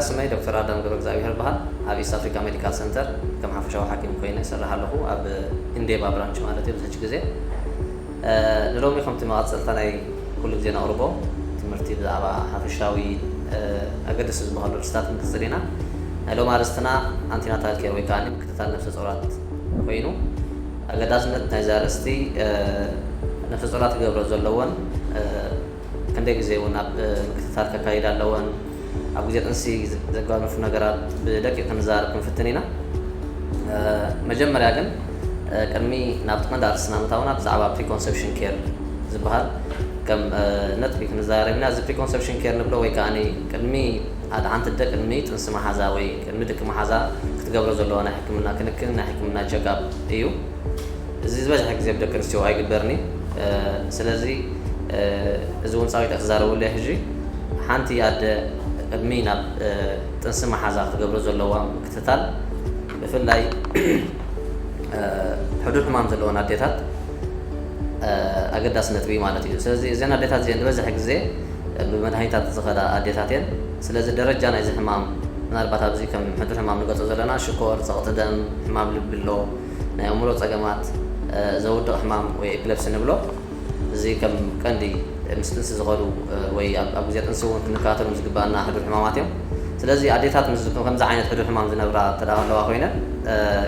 ስመይ ዶክተር ኣዳም ገብረ እግዚኣብሔር ይበሃል። ኣብ ኢስት ኣፍሪካ ሜዲካል ሰንተር ከም ሓፈሻዊ ሓኪም ኮይነ ይሰርሕ ኣለኹ፣ ኣብ ኢንዴባ ብራንች ማለት እዩ። ኣብዚ ሕጂ ግዜ ንሎሚ ከምቲ መቐፀልታ ናይ ኩሉ ግዜ ነቕርቦ ትምህርቲ ብዛዕባ ሓፈሻዊ ኣገደስቲ ዝበሃሉ ኣርእስታት ክንቅፅል ኢና። ናይ ሎም ኣርእስትና ኣንቲናታል ኬር ወይ ከዓ ምክትታል ነፍሰ ጾራት ኮይኑ፣ ኣገዳስነት ናይዚ ኣርእስቲ ነፍሰ ጾራት ክገብሮ ዘለዎን ክንደይ ግዜ እውን ኣብ ምክትታል ከካይድ ኣለወን፣ ኣብ ግዜ ጥንሲ ዘጓንፉ ነገራት ብደቂቕ ክንዛረብ ክንፍትን ኢና። መጀመርያ ግን ቅድሚ ናብ ቀንዲ ኣርእስትና ምእታውና ብዛዕባ ፕሪኮንሰፕሽን ኬር ዝበሃል ከም ነጥቢ ክንዛረብ ኢና። እዚ ፕሪኮንሰፕሽን ኬር ንብሎ ወይ ከዓ ቅድሚ ኣድሓንቲ ኣደ ቅድሚ ጥንሲ መሓዛ ወይ ቅድሚ ድቂ መሓዛ ክትገብሮ ዘለዋ ናይ ሕክምና ክንክን ናይ ሕክምና ቸክኣፕ እዩ። እዚ ዝበዝሐ ግዜ ብደቂ ኣንስትዮ ኣይግበርን እዩ። ስለዚ እዚ እውን ፃዊታ ክዛረበሉ እየ ሕጂ። ሓንቲ ኣደ ቅድሚ ናብ ጥንሲ መሓዛ ክትገብሮ ዘለዋ ምክትታል ብፍላይ ሕዱር ሕማም ዘለወን ኣዴታት ኣገዳሲ ነጥቢ ማለት እዩ። ስለዚ እዘን ኣዴታት እዚአን ዝበዝሐ ግዜ ብመድሃኒታት ዝኸዳ ኣዴታት እየን። ስለዚ ደረጃ ናይዚ ሕማም ምናልባት ኣብዚ ከም ሕዱር ሕማም ንገጾ ዘለና ሽኮር፣ ጸቕጢ ደም፣ ሕማም ልቢ ኣሎ፣ ናይ ኣእምሮ ጸገማት፣ ዘውድቕ ሕማም ወይ ኤፒለፕሲ ንብሎ። እዚ ከም ቀንዲ ምስ ጥንሲ ዝኸዱ ወይ ኣብ ግዜ ጥንሲ እውን ክንከታተሎም ዝግባኣና ሕዱር ሕማማት እዮም። ስለዚ ኣዴታት ምስ ከምዚ ዓይነት ሕዱር ሕማም ዝነብራ እንተ ደኣ ኣለዋ ኮይነን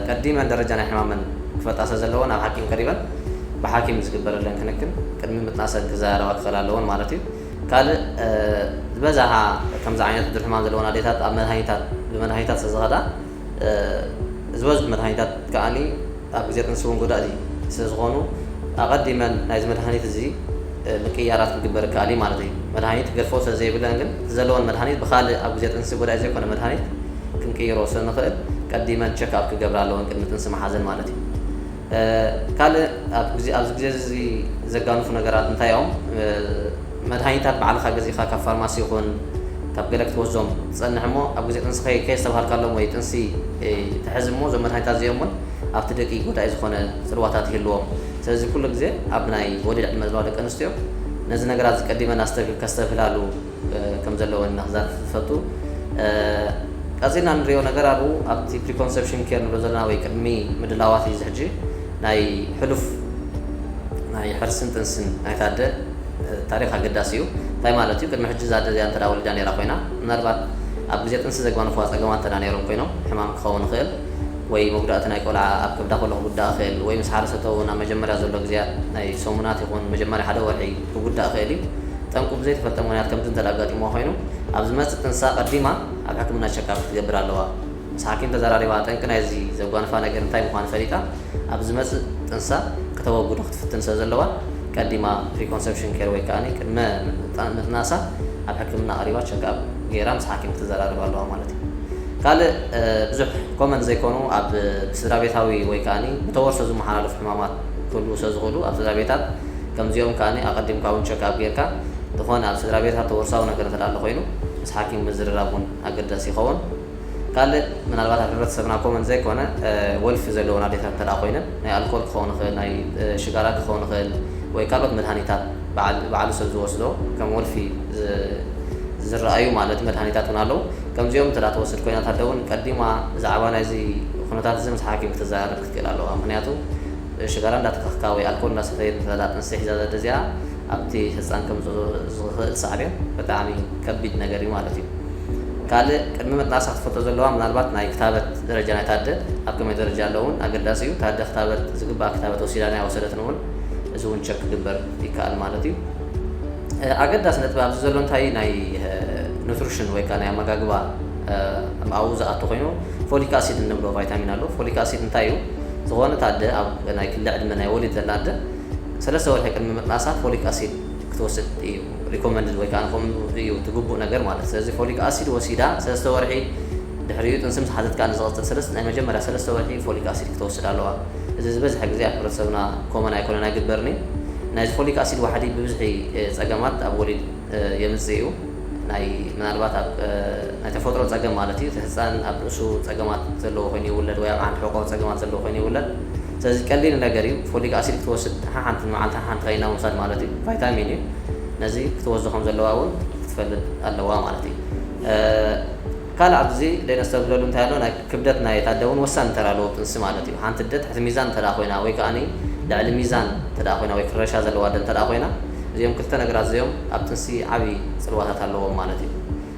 ቀዲመን ደረጃ ናይ ሕማመን ክፈልጣ ስለ ዘለወን ኣብ ሓኪም ቀሪበን ብሓኪም ዝግበረለን ክንክን ቅድሚ ምጥናሰን ክዘራረባ ክኽእላ ኣለወን ማለት እዩ። ካልእ ዝበዝሓ ከምዚ ዓይነት ሕዱር ሕማም ዘለወን ኣዴታት ኣብ መድሃኒታት ብመድሃኒታት ስለ ዝኸዳ ዝበዝሑ መድሃኒታት ከኣኒ ኣብ ግዜ ጥንሲ እውን ጎዳእቲ ስለ ዝኾኑ ኣቐዲመን ናይዚ መድሃኒት እዚ ምቅያራት ክግበር ይከኣል እዩ ማለት እዩ። መድሃኒት ገድፎ ስለ ዘይብለን ግን እቲ ዘለወን መድሃኒት ብኻልእ ኣብ ግዜ ጥንሲ ጎዳኢ ዘይኮነ መድሃኒት ክንቅይሮ ስለ ንኽእል ቀዲመን ቸክ ኣፕ ክገብራ ኣለወን ቅድሚ ጥንሲ መሓዘን ማለት እዩ። ካልእ ኣብዚ ግዜ እዚ ዘጋንፉ ነገራት እንታይ እዮም? መድሃኒታት ባዕልኻ ገዚእኻ ካብ ፋርማሲ ይኹን ካብ ገለ ክትወስዶም ትጸንሕ እሞ ኣብ ግዜ ጥንሲ ከየስተብሃልካሎም ወይ ጥንሲ ትሕዝ እሞ እዞም መድሃኒታት እዚኦም እውን ኣብቲ ደቂ ጎዳኢ ዝኾነ ጽልዋታት ይህልዎም። ስለዚ ኩሉ ግዜ ኣብ ናይ ወሊድ ዕድመ ዘለዋ ደቂ ኣንስትዮ ነዚ ነገራት እዚ ቀዲመን ኣስተብሂል ከስተብህላሉ ከም ዘለወን ኢና ክዛርብ ዝፈቱ። ቀጺልና ንሪኦ ነገር ኣብኡ ኣብቲ ፕሪኮንሰፕሽን ኬር ንብሎ ዘለና ወይ ቅድሚ ምድላዋት እዩ ሕጂ ናይ ሕሉፍ ናይ ሕርስን ጥንስን ናይታ ኣደ ታሪኽ ኣገዳሲ እዩ። እንታይ ማለት እዩ? ቅድሚ ሕጂ እዛ ኣደ እዚኣ እንተ ወሊዳ ነይራ ኮይና ምናልባት ኣብ ግዜ ጥንሲ ዘጓንፍዋ ጸገማት እንተ ነይሮም ኮይኖም ሕማም ክኸውን ይኽእል ወይ መጉዳእቲ ናይ ቆልዓ ኣብ ከብዳ ከሎ ክጉዳእ ይኽእል ወይ ምስ ሓረሰቶ እውን ኣብ መጀመርያ ዘሎ ግዜያት ናይ ሰሙናት ይኹን መጀመርያ ሓደ ወርሒ ክጉዳእ ይኽእል እዩ። ጠንቁ ብዘይተፈልጠ ምኽንያት ከምዚ እንተ ኣጋጢምዋ ኮይኑ ኣብ ዝመጽእ ጥንሳ ቀዲማ ኣብ ሕክምና ቸካፕ ክትገብር ኣለዋ። ምስ ሓኪም ተዘራሪባ ጠንቂ ናይዚ ዘጓንፋ ነገር እንታይ ምዃኑ ፈሊጣ ኣብ ዝመጽእ ጥንሳ ከተወግዶ ክትፍትን ስለ ዘለዋ ቀዲማ ፕሪኮንሰፕሽን ኬር ወይ ከዓ ቅድመ ምጥናሳ ኣብ ሕክምና ቀሪባ ቸካፕ ገይራ ምስ ሓኪም ክትዘራረብ ኣለዋ ማለት እዩ። ካልእ ብዙሕ ኮመን ዘይኮኑ ኣብ ስድራ ቤታዊ ወይ ከዓ ብተወርሶ ዝመሓላለፉ ሕማማት ክህልዉ ስለ ዝኽእሉ ኣብ ስድራ ቤታት ከምዚኦም ከዓ ኣቐዲምካ እውን ቸካፕ ጌርካ ዝኾነ ኣብ ስድራ ቤታት ተወርሳዊ ነገር እንተ ኣሎ ኮይኑ ምስ ሓኪም ምዝርራብ እውን ኣገዳሲ ይኸውን። ካልእ ምናልባት ኣብ ሕብረተሰብና ኮመን ዘይኮነ ወልፊ ዘለወን ኣዴታት እንተ ኮይነን ናይ ኣልኮል ክኸውን ይኽእል፣ ናይ ሽጋራ ክኸውን ይኽእል ወይ ካልኦት መድሃኒታት ባዕሉ ሰብ ዝወስዶ ከም ወልፊ ዝረኣዩ ማለት መድሃኒታት እውን ኣለዉ። ከምዚኦም እንተ ትወስድ ኮይና ኣደ እውን ቀዲማ ብዛዕባ ናይዚ ኩነታት እዚ ምስ ሓኪም ክትዘራረብ ክትክእል ኣለዋ። ምክንያቱ ሽጋራ እንዳተኸኽካ ወይ ኣልኮል እንዳሰተየት እንተ ጥንሲ ሒዛ ዘደ እዚኣ ኣብቲ ህፃን ከም ዝኽእል ሳዕቤን ብጣዕሚ ከቢድ ነገር እዩ ማለት እዩ። ካልእ ቅድሚ ምጥናሳ ክትፈልጦ ዘለዋ ምናልባት ናይ ክታበት ደረጃ ናይታ ኣደ ኣብ ከመይ ደረጃ ኣሎ እውን ኣገዳሲ እዩ። እታ ኣደ ክታበት ዝግባእ ክታበት ወሲዳ ናይ ወሰደትን እውን እዚ እውን ቸክ ክግበር ይከኣል ማለት እዩ። ኣገዳሲ ነጥቢ ኣብዚ ዘሎ እንታይ ናይ ኑትሪሽን ወይ ከዓ ናይ ኣመጋግባ ኣብኡ ዝኣቱ ኮይኑ ፎሊክ ኣሲድ እንብሎ ቫይታሚን ኣሎ። ፎሊክ ኣሲድ እንታይ እዩ? ዝኾነት ኣደ ኣብ ናይ ክሊ ዕድመ ናይ ወሊድ ዘላ ኣደ ሰለስተ ወርሒ ቅድሚ ምጥናሳ ፎሊክ ኣሲድ ክትወስድ እዩ ሪኮመንድድ ወይ ከዓ ከምኡ እዩ እቲ ግቡእ ነገር ማለት። ስለዚ ፎሊክ ኣሲድ ወሲዳ ሰለስተ ወርሒ ድሕሪኡ ጥንሲ ምስ ሓዘት ከዓ ንዝቐፅል ሰለስተ ናይ መጀመርያ ሰለስተ ወርሒ ፎሊክ ኣሲድ ክትወስድ ኣለዋ። እዚ ዝበዝሐ ግዜ ኣብ ሕብረተሰብና ኮመን ኣይኮነን ኣይግበርን እዩ። ናይዚ ፎሊክ ኣሲድ ዋሕዲ ብብዝሒ ፀገማት ኣብ ወሊድ የምፅእ እዩ። ናይ ምናልባት ኣብ ናይ ተፈጥሮ ፀገም ማለት እዩ። እቲ ህፃን ኣብ ርእሱ ፀገማት ዘለዎ ኮይኑ ይውለድ ወይ ኣብ ዓንዲ ሕቆ ፀገማት ዘለዎ ኮይኑ ይውለድ። ስለዚ ቀሊል ነገር እዩ። ፎሊክ ኣሲድ ክትወስድ ሓሓንቲ ንመዓልቲ ሓሓንቲ ኮይና ምውሳድ ማለት እዩ። ቫይታሚን እዩ። ነዚ ክትወስዶ ከም ዘለዋ እውን ክትፈልጥ ኣለዋ ማለት እዩ። ካልእ ኣብዚ ደይነስተብህለሉ እንታይ ኣሎ፣ ናይ ክብደት ናይ ታደ እውን ወሳኒ ተራ ኣለዎ ኣብ ጥንሲ ማለት እዩ። ሓንቲ ኣደ ትሕቲ ሚዛን እንተ ደኣ ኮይና ወይ ከኣ ልዕሊ ሚዛን እንተ ደኣ ኮይና ወይ ክረሻ ዘለዋ ኣደ እንተ ደኣ ኮይና፣ እዚኦም ክልተ ነገራት እዚኦም ኣብ ጥንሲ ዓቢ ጽልዋታት ኣለዎም ማለት እዩ።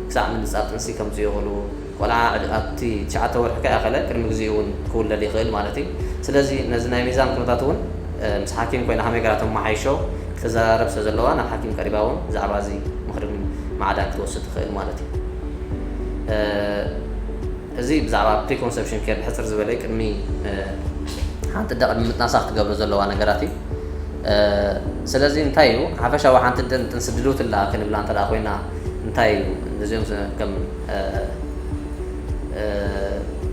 ክሳዕ ምንጻል ጥንሲ ከምጽኡ ይኽእሉ፣ ቆልዓ ኣብቲ ትሽዓተ ወርሒ ከይኣኸለ ቅድሚ ግዜኡ እውን ክውለድ ይኽእል ማለት እዩ። ስለዚ ነዚ ናይ ሚዛን ኩነታት እውን ምስ ሓኪም ኮይና ከመይ ገይራ ተመሓይሾ ክትዘራረብ ስለ ዘለዋ ናብ ሓኪም ቀሪባ እውን ብዛዕባ እዚ ምኽርን ማዕዳን ክትወስድ ትኽእል ማለት እዩ። እዚ ብዛዕባ preconception care ብሕጽር ዝበለ ቅድሚ ሓንቲ ኣደ ቅድሚ ምጥናሳ ክትገብሮ ዘለዋ ነገራት እዩ። ስለዚ እንታይ እዩ ሓፈሻዊ ሓንቲ ኣደ ንጥንሲ ድልውቲ ኣላ ክንብላ እንተ ደኣ ኮይና እንታይ እዩ ነዚኦም ከም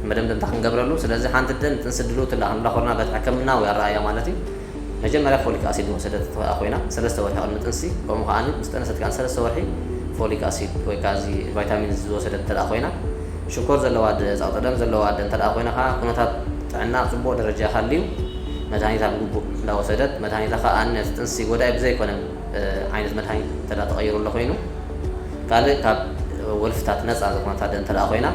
መደምደምታ ክንገብረሉ? ስለዚ ሓንቲ ኣደ ንጥንሲ ድልውቲ ኣላ ክንብላ ኮርና በቲ ሕክምናዊ ኣረኣእያ ማለት እዩ። መጀመርያ ፎሊክ ኣሲድ ዝወሰደት እንተ ኮይና ሰለስተ ወርሒ ቅድሚ ጥንሲ፣ ከምኡ ከኣ ምስ ጠነሰት ከኣ ሰለስተ ወርሒ ፎሊክ ኣሲድ ወይ ከኣ እዚ ቫይታሚን ዝወሰደት እንተ ኮይና፣ ሽኮር ዘለዋ ኣደ፣ ጸቕጢ ደም ዘለዋ ኣደ እንተ ኮይና ከኣ ኩነታት ጥዕና ኣብ ጽቡቕ ደረጃ ሃልዩ መድሃኒታ ብግቡእ እንዳወሰደት፣ መድሃኒታ ከኣ ነቲ ጥንሲ ጎዳኢ ብዘይኮነ ዓይነት መድሃኒት እንተ ተቐይሩ ኣሎ ኮይኑ፣ ካልእ ካብ ወልፍታት ነጻ ዝኾነት ኣደ እንተ ኮይና፣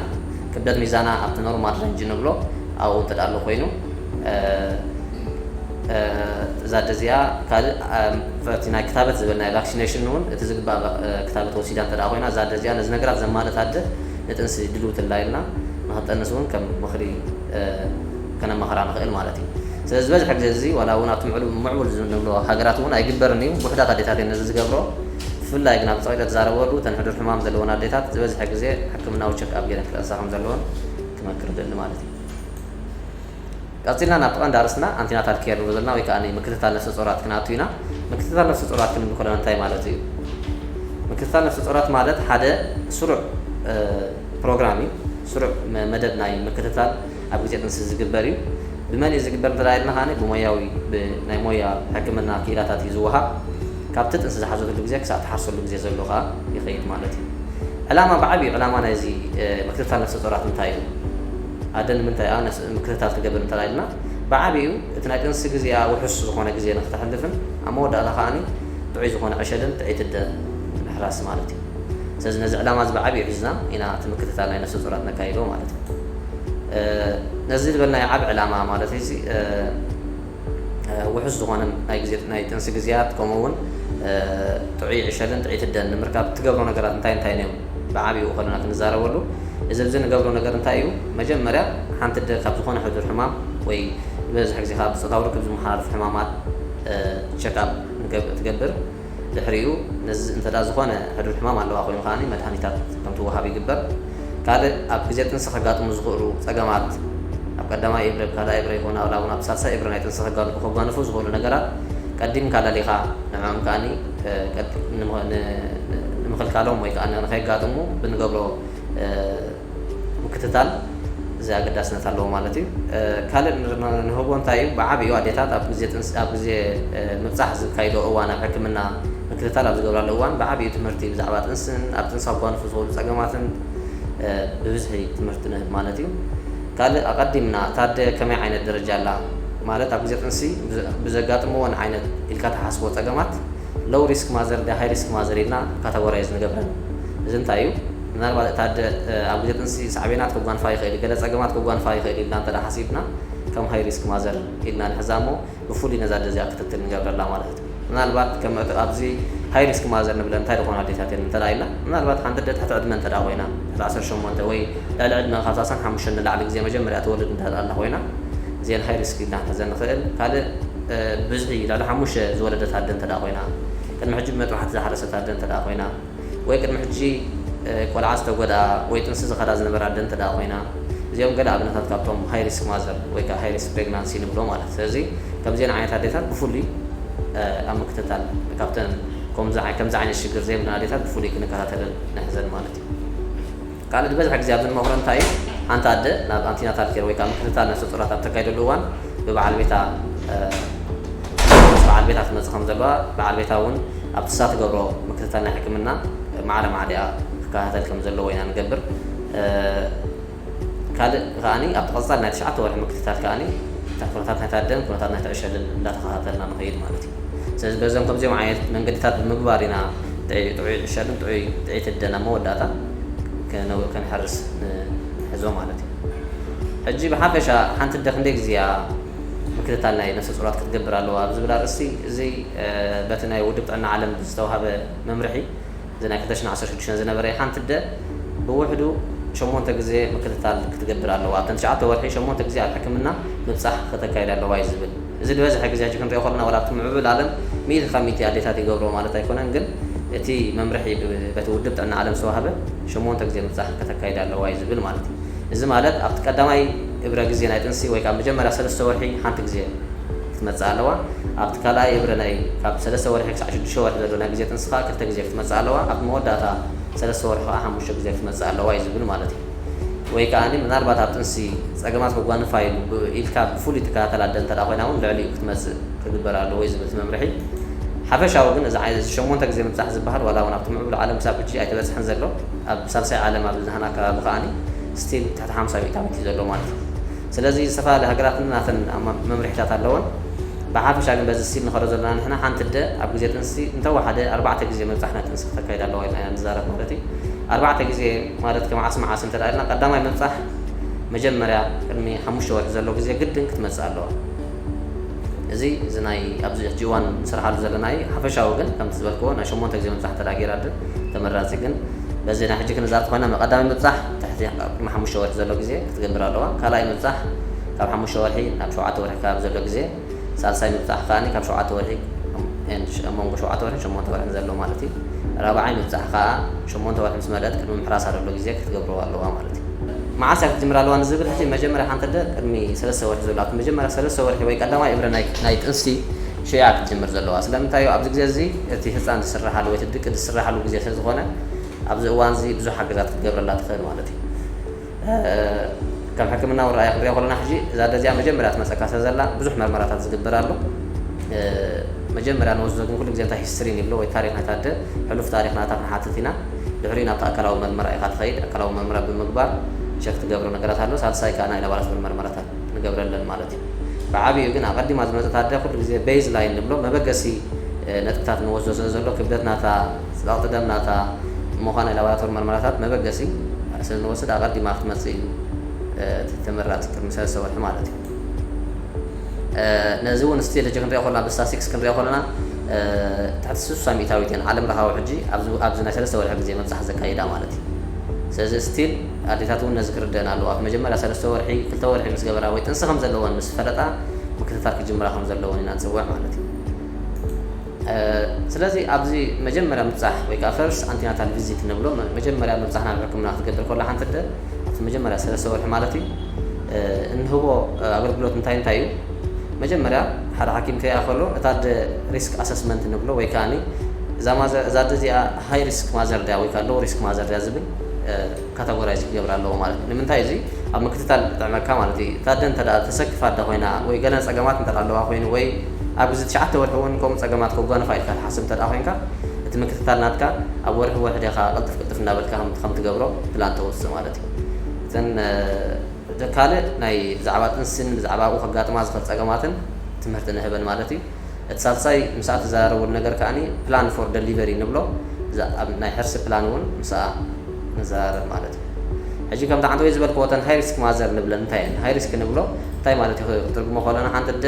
ክብደት ሚዛና ኣብቲ ኖርማል ሬንጅ ንብሎ ኣብኡ እንተ ኣሎ ኮይኑ፣ እዛ ኣደ እዚኣ ካልእ እቲ ናይ ክታበት ዝበል ናይ ቫክሲኔሽን እውን እቲ ዝግባእ ክታበት ወሲዳ እንተ ኮይና፣ እዛ ኣደ እዚኣ ነዚ ነገራት ዘማልእት ኣደ ንጥንሲ ድልውቲ ኣላ ኢልና ንክትጠንስ እውን ከም ምኽሪ ከነማኽራ ንኽእል ማለት እዩ። ስለዚ ዝበዝሐ ግዜ እዚ ዋላ እውን ኣብቲ ምዕቡል ዝንብሎ ሃገራት እውን ኣይግበርን እዩ። ውሑዳት ኣዴታት እየን ነዚ ዝገብሮ። ብፍላይ ግን ኣብ ጸቂጠ ዝዛረበሉ እተን ሕዱር ሕማም ዘለወን ኣዴታት ዝበዝሐ ግዜ ሕክምናዊ ቸክ ኣፕ ገይረን ክጠንሳ ከም ዘለወን ክመክር እደሊ ማለት እዩ። ቀጺልና ናብቲ ቀንዲ ኣርእስትና ኣንቲናታል ኬር ንብሎ ዘለና ወይ ከዓ ምክትታል ነፍሰ ጾራት ክንኣቱ ኢና። ምክትታል ነፍሰ ጾራት ክንብል ከለና እንታይ ማለት እዩ? ምክትታል ነፍሰ ጾራት ማለት ሓደ ስሩዕ ፕሮግራም እዩ። ስሩዕ መደብ ናይ ምክትታል ኣብ ግዜ ጥንሲ ዝግበር እዩ። ብመን እዩ ዝግበር እንተ ኢልና ከኣ ብሞያዊ ናይ ሞያ ሕክምና ክኢላታት እዩ ዝወሃብ። ካብቲ ጥንሲ ዝሓዘሉ ግዜ ክሳዕ ትሓርሰሉ ግዜ ዘሎ ከኣ ይኸይድ ማለት እዩ። ዕላማ ብዓብዩ ዕላማ ናይዚ ምክትታል ነፍሰ ጾራት እንታይ እዩ? ኣደ ንምንታይ እያ ምክትታል ትገብር እንተ ኢልና ብዓብዩ እቲ ናይ ጥንሲ ግዜኣ ውሑስ ዝኾነ ግዜ ንክተሕልፍን ኣብ መወዳእታ ከኣ ጥዑይ ዝኾነ ዕሸልን ጥዕይቲ ኣደ ምሕራስ ማለት እዩ። ስለዚ ነዚ ዕላማ እዚ ብዓብዩ ሒዝና ኢና እቲ ምክትታል ናይ ነፍሰ ጾራት ነካይዶ ማለት እዩ። ነዚ ዝበልናዮ ዓብ ዕላማ ማለት እዚ ውሑስ ዝኾነ ናይ ግዜ ናይ ጥንሲ ግዜያት ከምኡ እውን ጥዑይ ዕሸልን ጥዕይቲ ኣደን ንምርካብ እትገብሮ ነገራት እንታይ እንታይ እዮም? ብዓብዩ ከለና ክንዛረበሉ እዚ ኣብዚ ንገብሮ ነገር እንታይ እዩ? መጀመርያ ሓንቲ ኣደ ካብ ዝኾነ ሕዱር ሕማም ወይ ዝበዝሕ ግዜ ካብ ብፆታዊ ርክብ ዝመሓላለፉ ሕማማት ቸክኣፕ ትገብር። ድሕሪኡ ነዚ እንተ ዝኾነ ሕዱር ሕማም ኣለዋ ኮይኑ ከኣ መድሃኒታት ከም ትወሃብ ይግበር። ካልእ ኣብ ግዜ ጥንሲ ከጋጥሙ ዝኽእሉ ጸገማት ኣብ ቀዳማይ እብረ፣ ኣብ ካልኣይ እብረ ይኹን ኣብ ላቡን ኣብ ሳልሳይ እብረ ናይ ጥንሲ ከጋንፉ ዝኽእሉ ነገራት ቀዲምካ ለሊኻ ንዕኦም ከኣ ንምኽልካሎም ወይ ከዓ ንኸይጋጥሙ ብንገብሮ ምክትታል እዚ ኣገዳስነት ኣለዎ ማለት እዩ። ካልእ ንህቦ እንታይ እዩ? ብዓብዩ ኣዴታት ኣብ ግዜ ምብፃሕ ዝካይዶ እዋን ኣብ ሕክምና ምክትታል ኣብ ዝገብራሉ እዋን ብዓብዩ ትምህርቲ ብዛዕባ ጥንስን ኣብ ጥንሲ ኣጓንፉ ዝኽእሉ ፀገማትን ብብዝሒ ትምህርቲ ንህብ ማለት እዩ። ካልእ ኣቐዲምና እታ ኣደ ከመይ ዓይነት ደረጃ ኣላ ማለት ኣብ ግዜ ጥንሲ ብዘጋጥምዎን ዓይነት ኢልካ ትሓስቦ ፀገማት ሎው ሪስክ ማዘር ድያ ሃይ ሪስክ ማዘር ኢልና ካተጎራይዝ ንገብረን። እዚ እንታይ እዩ? ምናልባት እታ ኣደ ኣብ ግዜ ጥንሲ ሳዕቤናት ከጓንፋ ይኽእል እዩ፣ ገለ ጸገማት ከጓንፋ ይኽእል እዩ ኢልና እንተ ሓሲብና ከም ሃይ ሪስክ ማዘር ኢልና ንሕዛ እሞ ብፍሉይ ነዛ ኣደ እዚኣ ክትትል ንገብረላ ማለት እዩ። ምናልባት ከም ኣብዚ ሃይ ሪስክ ማዘር ንብለን እንታይ ዝኾና ኣዴታት እየን እንተ ኢልና ምናልባት ሓንቲ ኣደ ትሕቲ ዕድመ እንተ ኮይና ትሕቲ ዓሰርተ ሸሞንተ ወይ ልዕሊ ዕድመ ካብ ሰላሳን ሓሙሽተን ንላዕሊ ግዜ መጀመርያ ትወልድ እንተ ኣላ ኮይና እዚአን ሃይ ሪስክ ኢልና ክንሕዘን ንኽእል። ካልእ ብዝሒ ልዕሊ ሓሙሽተ ዝወለደት ኣደ እንተ ኮይና ቅድሚ ሕጂ ብመጥባሕቲ ዝሓረሰት ኣደ እንተ ኮይና ወይ ቅድሚ ሕጂ ቆልዓ ዝተጎድኣ ወይ ጥንሲ ዝኸዳ ዝነበረ ኣደ እንተ ኮይና እዚኦም ገለ ኣብነታት ካብቶም ሃይ ሪስክ ማዘር ወይ ከዓ ሃይ ሪስክ ፕሬግናንሲ ንብሎ ማለት እዩ። ስለዚ ከምዚአን ዓይነት ኣዴታት ብፍሉይ ኣብ ምክትታል ካብተን ከምዚ ዓይነት ሽግር ዘይብለን ኣዴታት ብፍሉይ ክንከታተለን ንሕዘን ማለት እዩ። ካልእ ዝበዝሐ ግዜ ኣብዚ ንመኽሮ እንታይ እዩ? ሓንቲ ኣደ ናብ ኣንቲናታል ኬር ወይ ከዓ ምክትታል ነፍሰ ጡራት ኣብ ተካይደሉ እዋን ብበዓል ቤታ ምስ በዓል ቤታ ክትመፅእ ከም ዘለዋ በዓል ቤታ እውን ኣብቲ እሳ ትገብሮ ምክትታል ናይ ሕክምና ማዕረ ማዕሪኣ ክከታተል ከም ዘለዎ ኢና ንገብር። ካልእ ከኣ ኣብቲ ቀፃሊ ናይ ትሽዓተ ወርሒ ምክትታል ከኣ ኩነታት ናይታ ኣደን ኩነታት ናይቲ ዕሸልን እንዳተኸታተልና ንኸይድ ማለት እዩ። ስለዚ በዞም ከምዚኦም ዓይነት መንገድታት ብምግባር ኢና ጥዑይ ዕሸልን ጥዑይ ጥዕይቲ ኣደን ኣብ መወዳእታ ከነው-፣ ከንሐርስ ንሕዞ ማለት እዩ። ሕጂ ብሓፈሻ ሓንቲ ኣደ ክንደይ ግዜ እያ ምክትታል ናይ ነፍሰ ጡራት ክትገብር ኣለዋ ኣብ ዝብል ኣርእስቲ፣ እዚ፣ እ፣ በቲ ናይ ውድብ ጥዕና ዓለም ዝተዋህበ መምርሒ፣ እዚ ናይ ክልተ ሽሕን ዓሰርተ ሽዱሽተን ዝነበረ፣ ሓንቲ ኣደ ብውሕዱ ሸሞንተ ግዜ ምክትታል ክትገብር ኣለዋ። ኣብተን ትሽዓተ ወርሒ ሸሞንተ ግዜ ኣብ ሕክምና ምብጻሕ ከተካይድ ኣለዋ እዩ ዝብል። እዚ ዝበዝሐ ግዜ ሕጂ ክንሪኦ ከለና፣ ዋላ ኣብቲ ምዕቡል ዓለም ሚእቲ ካብ ሚእቲ ኣዴታት ይገብርኦ ማለት ኣይኮነን፣ ግን እቲ መምርሒ ብ-፣ በቲ ውድብ ጥዕና ዓለም ዝተዋህበ ሸሞንተ ግዜ ምብጻሕ ከተካይድ ኣለዋ እዩ ዝብል ማለት እዩ። እዚ ማለት ኣብቲ ቀዳማይ እብረ ግዜ ናይ ጥንሲ ወይ ካብ መጀመርያ ሰለስተ ወርሒ ሓንቲ ግዜ ክትመጽእ ኣለዋ። ኣብቲ ካልኣይ እብረ ናይ ካብ ሰለስተ ወርሒ ክሳዕ ሽዱሽተ ወርሒ ዘሎ ናይ ግዜ ጥንሲ ከዓ ክልተ ግዜ ክትመጽእ ኣለዋ። ኣብ መወዳእታ ሰለስተ ወርሒ ከዓ ሓሙሽተ ግዜ ክትመጽእ ኣለዋ እዩ ዝብል ማለት እዩ። ወይ ከዓ ምናልባት ኣብ ጥንሲ ጸገማት ከጓንፋ ኢሉ ብ-፣ ኢልካ ብፍሉይ ትከታተል ኣደ እንተ ደኣ ኮይና እውን ልዕሊኡ ክትመጽእ ክግበር ኣለዎ እዩ ዝብል እቲ መምርሒ። ሓፈሻዊ ግን እዚ ዓይነት እዚ ሸሞንተ ግዜ ምብጻሕ ዝበሃል ዋላ እውን ኣብቲ ምዕቡል ዓለም ክሳብ ሕጂ ኣይተበጽሐን ዘሎ። ኣብ ሳልሳይ ዓለም ኣብ ዝበዝሓና ከባቢ ከዓኒ ስቲል ትሕቲ ሓምሳ ሚእታዊት እዩ ዘሎ ማለት እዩ። ስለዚ ዝተፈላለያ ሃገራትን ናተን ኣማ-፣ መምርሒታት ኣለወን። ብሓፈሻ ግን በዚ ስቲል ንኸዶ ዘለና ንሕና ሓንቲ ኣደ ኣብ ግዜ ጥንሲ እንተወሓደ ኣርባዕተ ግዜ ምብጻሕ ናይ ጥንሲ ክተካይድ ኣለዋ ኢልና ኢና ንዛረብ ማለት እዩ። ኣርባዕተ ግዜ ማለት ከመዓስ መዓስ እንተ ደኣ ኢልና ቀዳማይ ምብጻሕ መጀመርያ ቅድሚ ሓሙሽተ ወርሒ ዘሎ ግዜ ግድን ክትመጽእ ኣለዋ። እዚ፣ እዚ ናይ ኣብዚ ሕጂ እዋን ንሰርሓሉ ዘለና እዩ። ሓፈሻዊ ግን ከምቲ ዝበልክዎ ናይ ሸሞንተ ግዜ ምብጻሕ እንተ ደኣ ገይራ ኣደ ተመራጺ። ግን በዚ ናይ ሕጂ ክንዛረብ ተኾይና ቀዳማይ ምብጻሕ ትሕቲ ቅድሚ ሓሙሽተ ወርሒ ዘሎ ግዜ ክትገብር ኣለዋ። ካልኣይ ምብጻሕ ካብ ሓሙሽተ ወርሒ ናብ ሸውዓተ ወርሒ ከባቢ ዘሎ ግዜ፣ ሳልሳይ ምብጻሕ ከኣ ካብ ሸውዓተ ወርሒ፣ ኣብ መንጎ ሸውዓተ ወርሕን ሸሞንተ ወርሕን ዘሎ ማለት እዩ። ራብዓይ ምብጻሕ ከኣ ሸሞንተ ወርሒ ምስ መለአት ቅድሚ ምሕራሳ ዘሎ ግዜ ክትገብርዎ ኣለዋ ማለት እዩ። መዓስ እያ ክትጅምር ኣለዋ ንዝብል ሕጂ መጀመርያ ሓንቲ ኣደ ቅድሚ ሰለስተ ወርሒ ዘሎ፣ ኣብቲ መጀመርያ ሰለስተ ወርሒ ወይ ቀዳማይ እብረ ናይ፣ ናይ ጥንሲ ሽያ ክትጅምር ዘለዋ። ስለምንታይ እዩ? ኣብዚ ግዜ እዚ እቲ ህጻን ዝስራሓሉ ወይ እቲ ድቂ ዝስራሓሉ ግዜ ስለ ዝኾነ ኣብዚ እዋን እዚ ብዙሕ ሓገዛት ክትገብረላ ትኽእል ማለት እዩ። እ፣ ከም ሕክምና እውን ረኣያ ክንሪኦ ከለና ሕጂ እዛ ኣደ እዚኣ መጀመርያ ትመጸካ ስለ ዘላ ብዙሕ መርመራታት ዝግበር ኣሎ። እ፣ መጀመርያ ንወስዶ ግን ኩሉ ግዜ እንታይ ሂስትሪ ንብሎ ወይ ታሪኽ ናይታ ኣደ፣ ሕሉፍ ታሪኽ ናታ ክንሓትት ኢና። ድሕሪኡ ናብቲ ኣካላዊ መርመራ ኢኻ ትኸይድ። ኣካላዊ መርመራ ብምግባር ቸክ ትገብሮ ነገራት ኣሎ። ሳልሳይ ከኣ ናይ ላቦራቶሪ መርመራታት ንገብረለን ማለት እዩ። ብዓቢኡ ግን ኣቐዲማ ዝመጸት ኣደ ኩሉ ግዜ ቤዝ ላይን ንብሎ መበገሲ፣ እ፣ ነጥብታት ንወስዶ ስለ ዘሎ ክብደት ናታ፣ ጸቕጢ ደም ናታ፣ እሞ ኸኣ ናይ ላቦራቶሪ መርመራታት መበገሲ ስለ ንወስድ ኣቐዲማ ክትመጽእ እዩ፣ እ፣ እቲ ተመራጺ ቅድሚ ሰለስተ ወርሒ ማለት እዩ። እ፣ ነዚ እውን ስቲል ሕጂ ክንሪኦ ከለና ብስታስቲክስ ክንሪኦ ከለና፣ እ፣ ትሕቲ ስሳ ሚእታዊት እየን ዓለም ለኻዊ ሕጂ ኣብዚ፣ ኣብዚ ናይ ሰለስተ ወርሒ ግዜ ምብጻሕ ዘካይዳ ማለት እዩ። ስለዚ ስቲል ኣዴታት እውን ነዚ ክርደአን ኣለዎ። ኣብ መጀመርያ ሰለስተ ወርሒ፣ ክልተ ወርሒ ምስ ገበራ ወይ ጥንሲ ከም ዘለወን ምስ ፈለጣ ምክትታል ክጅምራ ከም ዘለወን ኢና ንጽውዕ ማለት እዩ። እ፣ ስለዚ ኣብዚ መጀመርያ ምብጻሕ ወይ ከኣ ፈርስት ኣንቲናታል ቪዚት ንብሎ፣ መ-፣ መጀመርያ ምብጻሕ ናብ ሕክምና ክትገብር ከላ ሓንቲ ኣደ ኣብቲ መጀመርያ ሰለስተ ወርሒ ማለት እዩ፣ እ፣ እንህቦ፣ እ፣ ኣገልግሎት እንታይ እንታይ እዩ? መጀመርያ ሓደ ሓኪም ከይኣ ከሎ እታ ኣደ ሪስክ ኣሰስመንት ንብሎ ወይ ከኣኒ እዛ ማዘ-፣ እዛ ኣደ እዚኣ ሃይ ሪስክ ማዘር ድያ ወይ ከኣ ሎው ሪስክ ማዘር ድያ ዝብል፣ እ፣ ካተጎራይዝ ክገብር ኣለዎ ማለት እዩ። ንምንታይ እዚ ኣብ ምክትታል ጥዕመካ ማለት እዩ። እታ ኣደ እንተ ደኣ ተሰክፍ ኣደ ኮይና ወይ ገለ ጸገማት እንተ ደኣ ኣለዋ ኮይኑ ወይ ኣብ ግዜ ትሽዓተ ወርሒ እውን ከምኡ ጸገማት ከጓንፋ ኢልካ ትሓስብ እንተ ደኣ ኮይንካ፣ እቲ ምክትታል ናትካ ኣብ ወርሒ ወርሒ ዲኻ ቅልጥፍ ቅልጥፍ እናበልካ ከም፣ ከም ትገብሮ ፕላን ተወጽእ ማለት እዩ። እተን፣ እ፣ ካልእ ናይ ብዛዕባ ጥንስን ብዛዕባ ኣብኡ ከጋጥማ ዝኽእል ጸገማትን ትምህርቲ ንህበን ማለት እዩ። እቲ ሳልሳይ ምስኣ ትዘራረቡሉ ነገር ከኣኒ ፕላን ፎር ደሊቨሪ ንብሎ፣ እዛ ኣብ ናይ ሕርሲ ፕላን እውን ምስኣ ንዘራረብ ማለት እዩ። ሕጂ ከምቲ ዓንተወይ ዝበልክዎ እተን ሃይ ሪስክ ማዘር ንብለን እንታይ እየን? ሃይ ሪስክ ንብሎ እንታይ ማለት እዩ? ትርጉሞ ከለና ሓንቲ ኣደ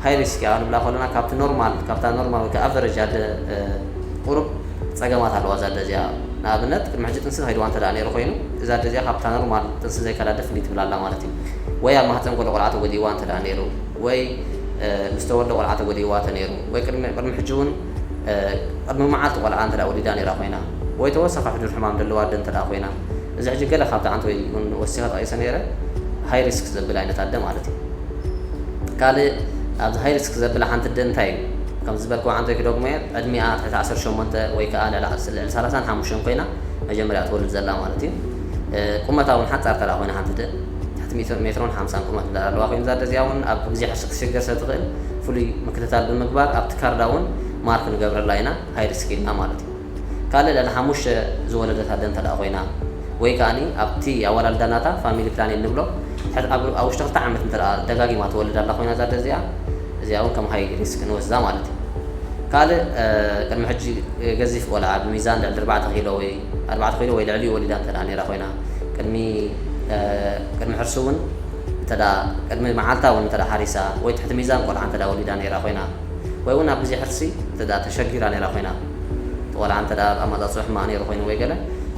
ሃይ ሪስክ እያ ንብላ ከለና ካብቲ ኖርማል፣ ካብታ ኖርማል ወይ ከዓ ኣቨረጅ ኣደ፣ እ፣ ቁሩብ ጸገማት ኣለዋ እዛ ኣደ እዚኣ። ንኣብነት ቅድሚ ሕጂ ጥንሲ ተኸይድዋ እንተ ደኣ ነይሩ ኮይኑ እዛ ኣደ እዚኣ ካብታ ኖርማል ጥንሲ ዘይከዳ ኣደ ፍልይ ትብል ኣላ ማለት እዩ። ወይ ኣብ ማህጸን ዘሎ ቆልዓ ተጎዲእዋ እንተ ደኣ ነይሩ ወይ፣ እ፣ ምስ ተወልደ ቆልዓ ተጎዲእዋ እንተ ነይሩ ወይ ቅድሚ፣ ቅድሚ ሕጂ እውን፣ እ፣ ቅድሚ መዓልቲ ቆልዓ እንተ ደኣ ወሊዳ ነይራ ኮይና ወይ ተወሳኺ ሕዱር ሕማም ዘለዋ ኣደ እንተ ደኣ ኮይና፣ እዚ ሕጂ ገለ ካብቲ ዓንተወይ እውን ወሲኸ ጠቒሰ ነይረ፣ ሃይ ሪስክ ዘብል ዓይነት ኣደ ማለት እዩ። ካልእ ኣብዚ ሃይ ሪስክ ዘብላ ሓንቲ ኣደ እንታይ እዩ? ከም ዝበልክዎ ዓንተወይ ክደግሞ እየ፣ ዕድሚኣ ትሕቲ ዓሰርተ ሸሞንተ ወይ ከኣ ልዕሊ ዓስ-፣ ልዕሊ ሰላሳን ሓሙሽተን ኮይና መጀመርያ ትወልድ ዘላ ማለት እዩ። እ፣ ቁመታ እውን ሓጻር እንተ ደኣ ኮይና ሓንቲ ኣደ ትሕቲ ሜትሮ፣ ሜትሮን ሓምሳን ቁመት እንተ ደኣ ኣለዋ ኮይኑ እዛ ኣደ እዚኣ እውን ኣብ ግዜ ሕርሲ ክትሽገር ስለ ትኽእል ፍሉይ ምክትታል ብምግባር ኣብቲ ካርዳ እውን ማርክ ንገብረላ ኢና፣ ሃይ ሪስክ ኢልና ማለት እዩ። ካልእ ልዕሊ ሓሙሽተ ዝወለደት ኣደ እንተ ደኣ ኮይና ወይ ከኣኒ ኣብቲ ኣወላልዳ ናታ ፋሚሊ ፕላኒን ንብሎ፣ ሕድ-፣ ኣብ፣ ኣብ ውሽጢ ክልተ ዓመት እንተ ደኣ ደጋጊማ ትወልድ ኣላ ኮይና እዛ ኣደ እዚኣ፣ እዚኣ እውን ከም ሃይ ሪስክ ንወስዳ ማለት እዩ። ካልእ ቅድሚ ሕጂ ገዚፍ ቆልዓ ብሚዛን ልዕሊ ኣርባዕተ ኪሎ ወይ ኣርባዕተ ኪሎ ወይ ልዕሊኡ ወሊዳ እንተ ነይራ ኮይና፣ ቅድሚ ቅድሚ ሕርሲ እውን እንተ ቅድሚ መዓልታ እውን እንተ ሓሪሳ ወይ ትሕቲ ሚዛን ቆልዓ እንተ ወሊዳ ነይራ ኮይና ወይ እውን ኣብ ግዜ ሕርሲ እንተ ተሸጊራ ነይራ ኮይና፣ ቆልዓ እንተ ኣመፃፅኡ ሕማቕ ነይሩ ኮይኑ ወይ ገለ፣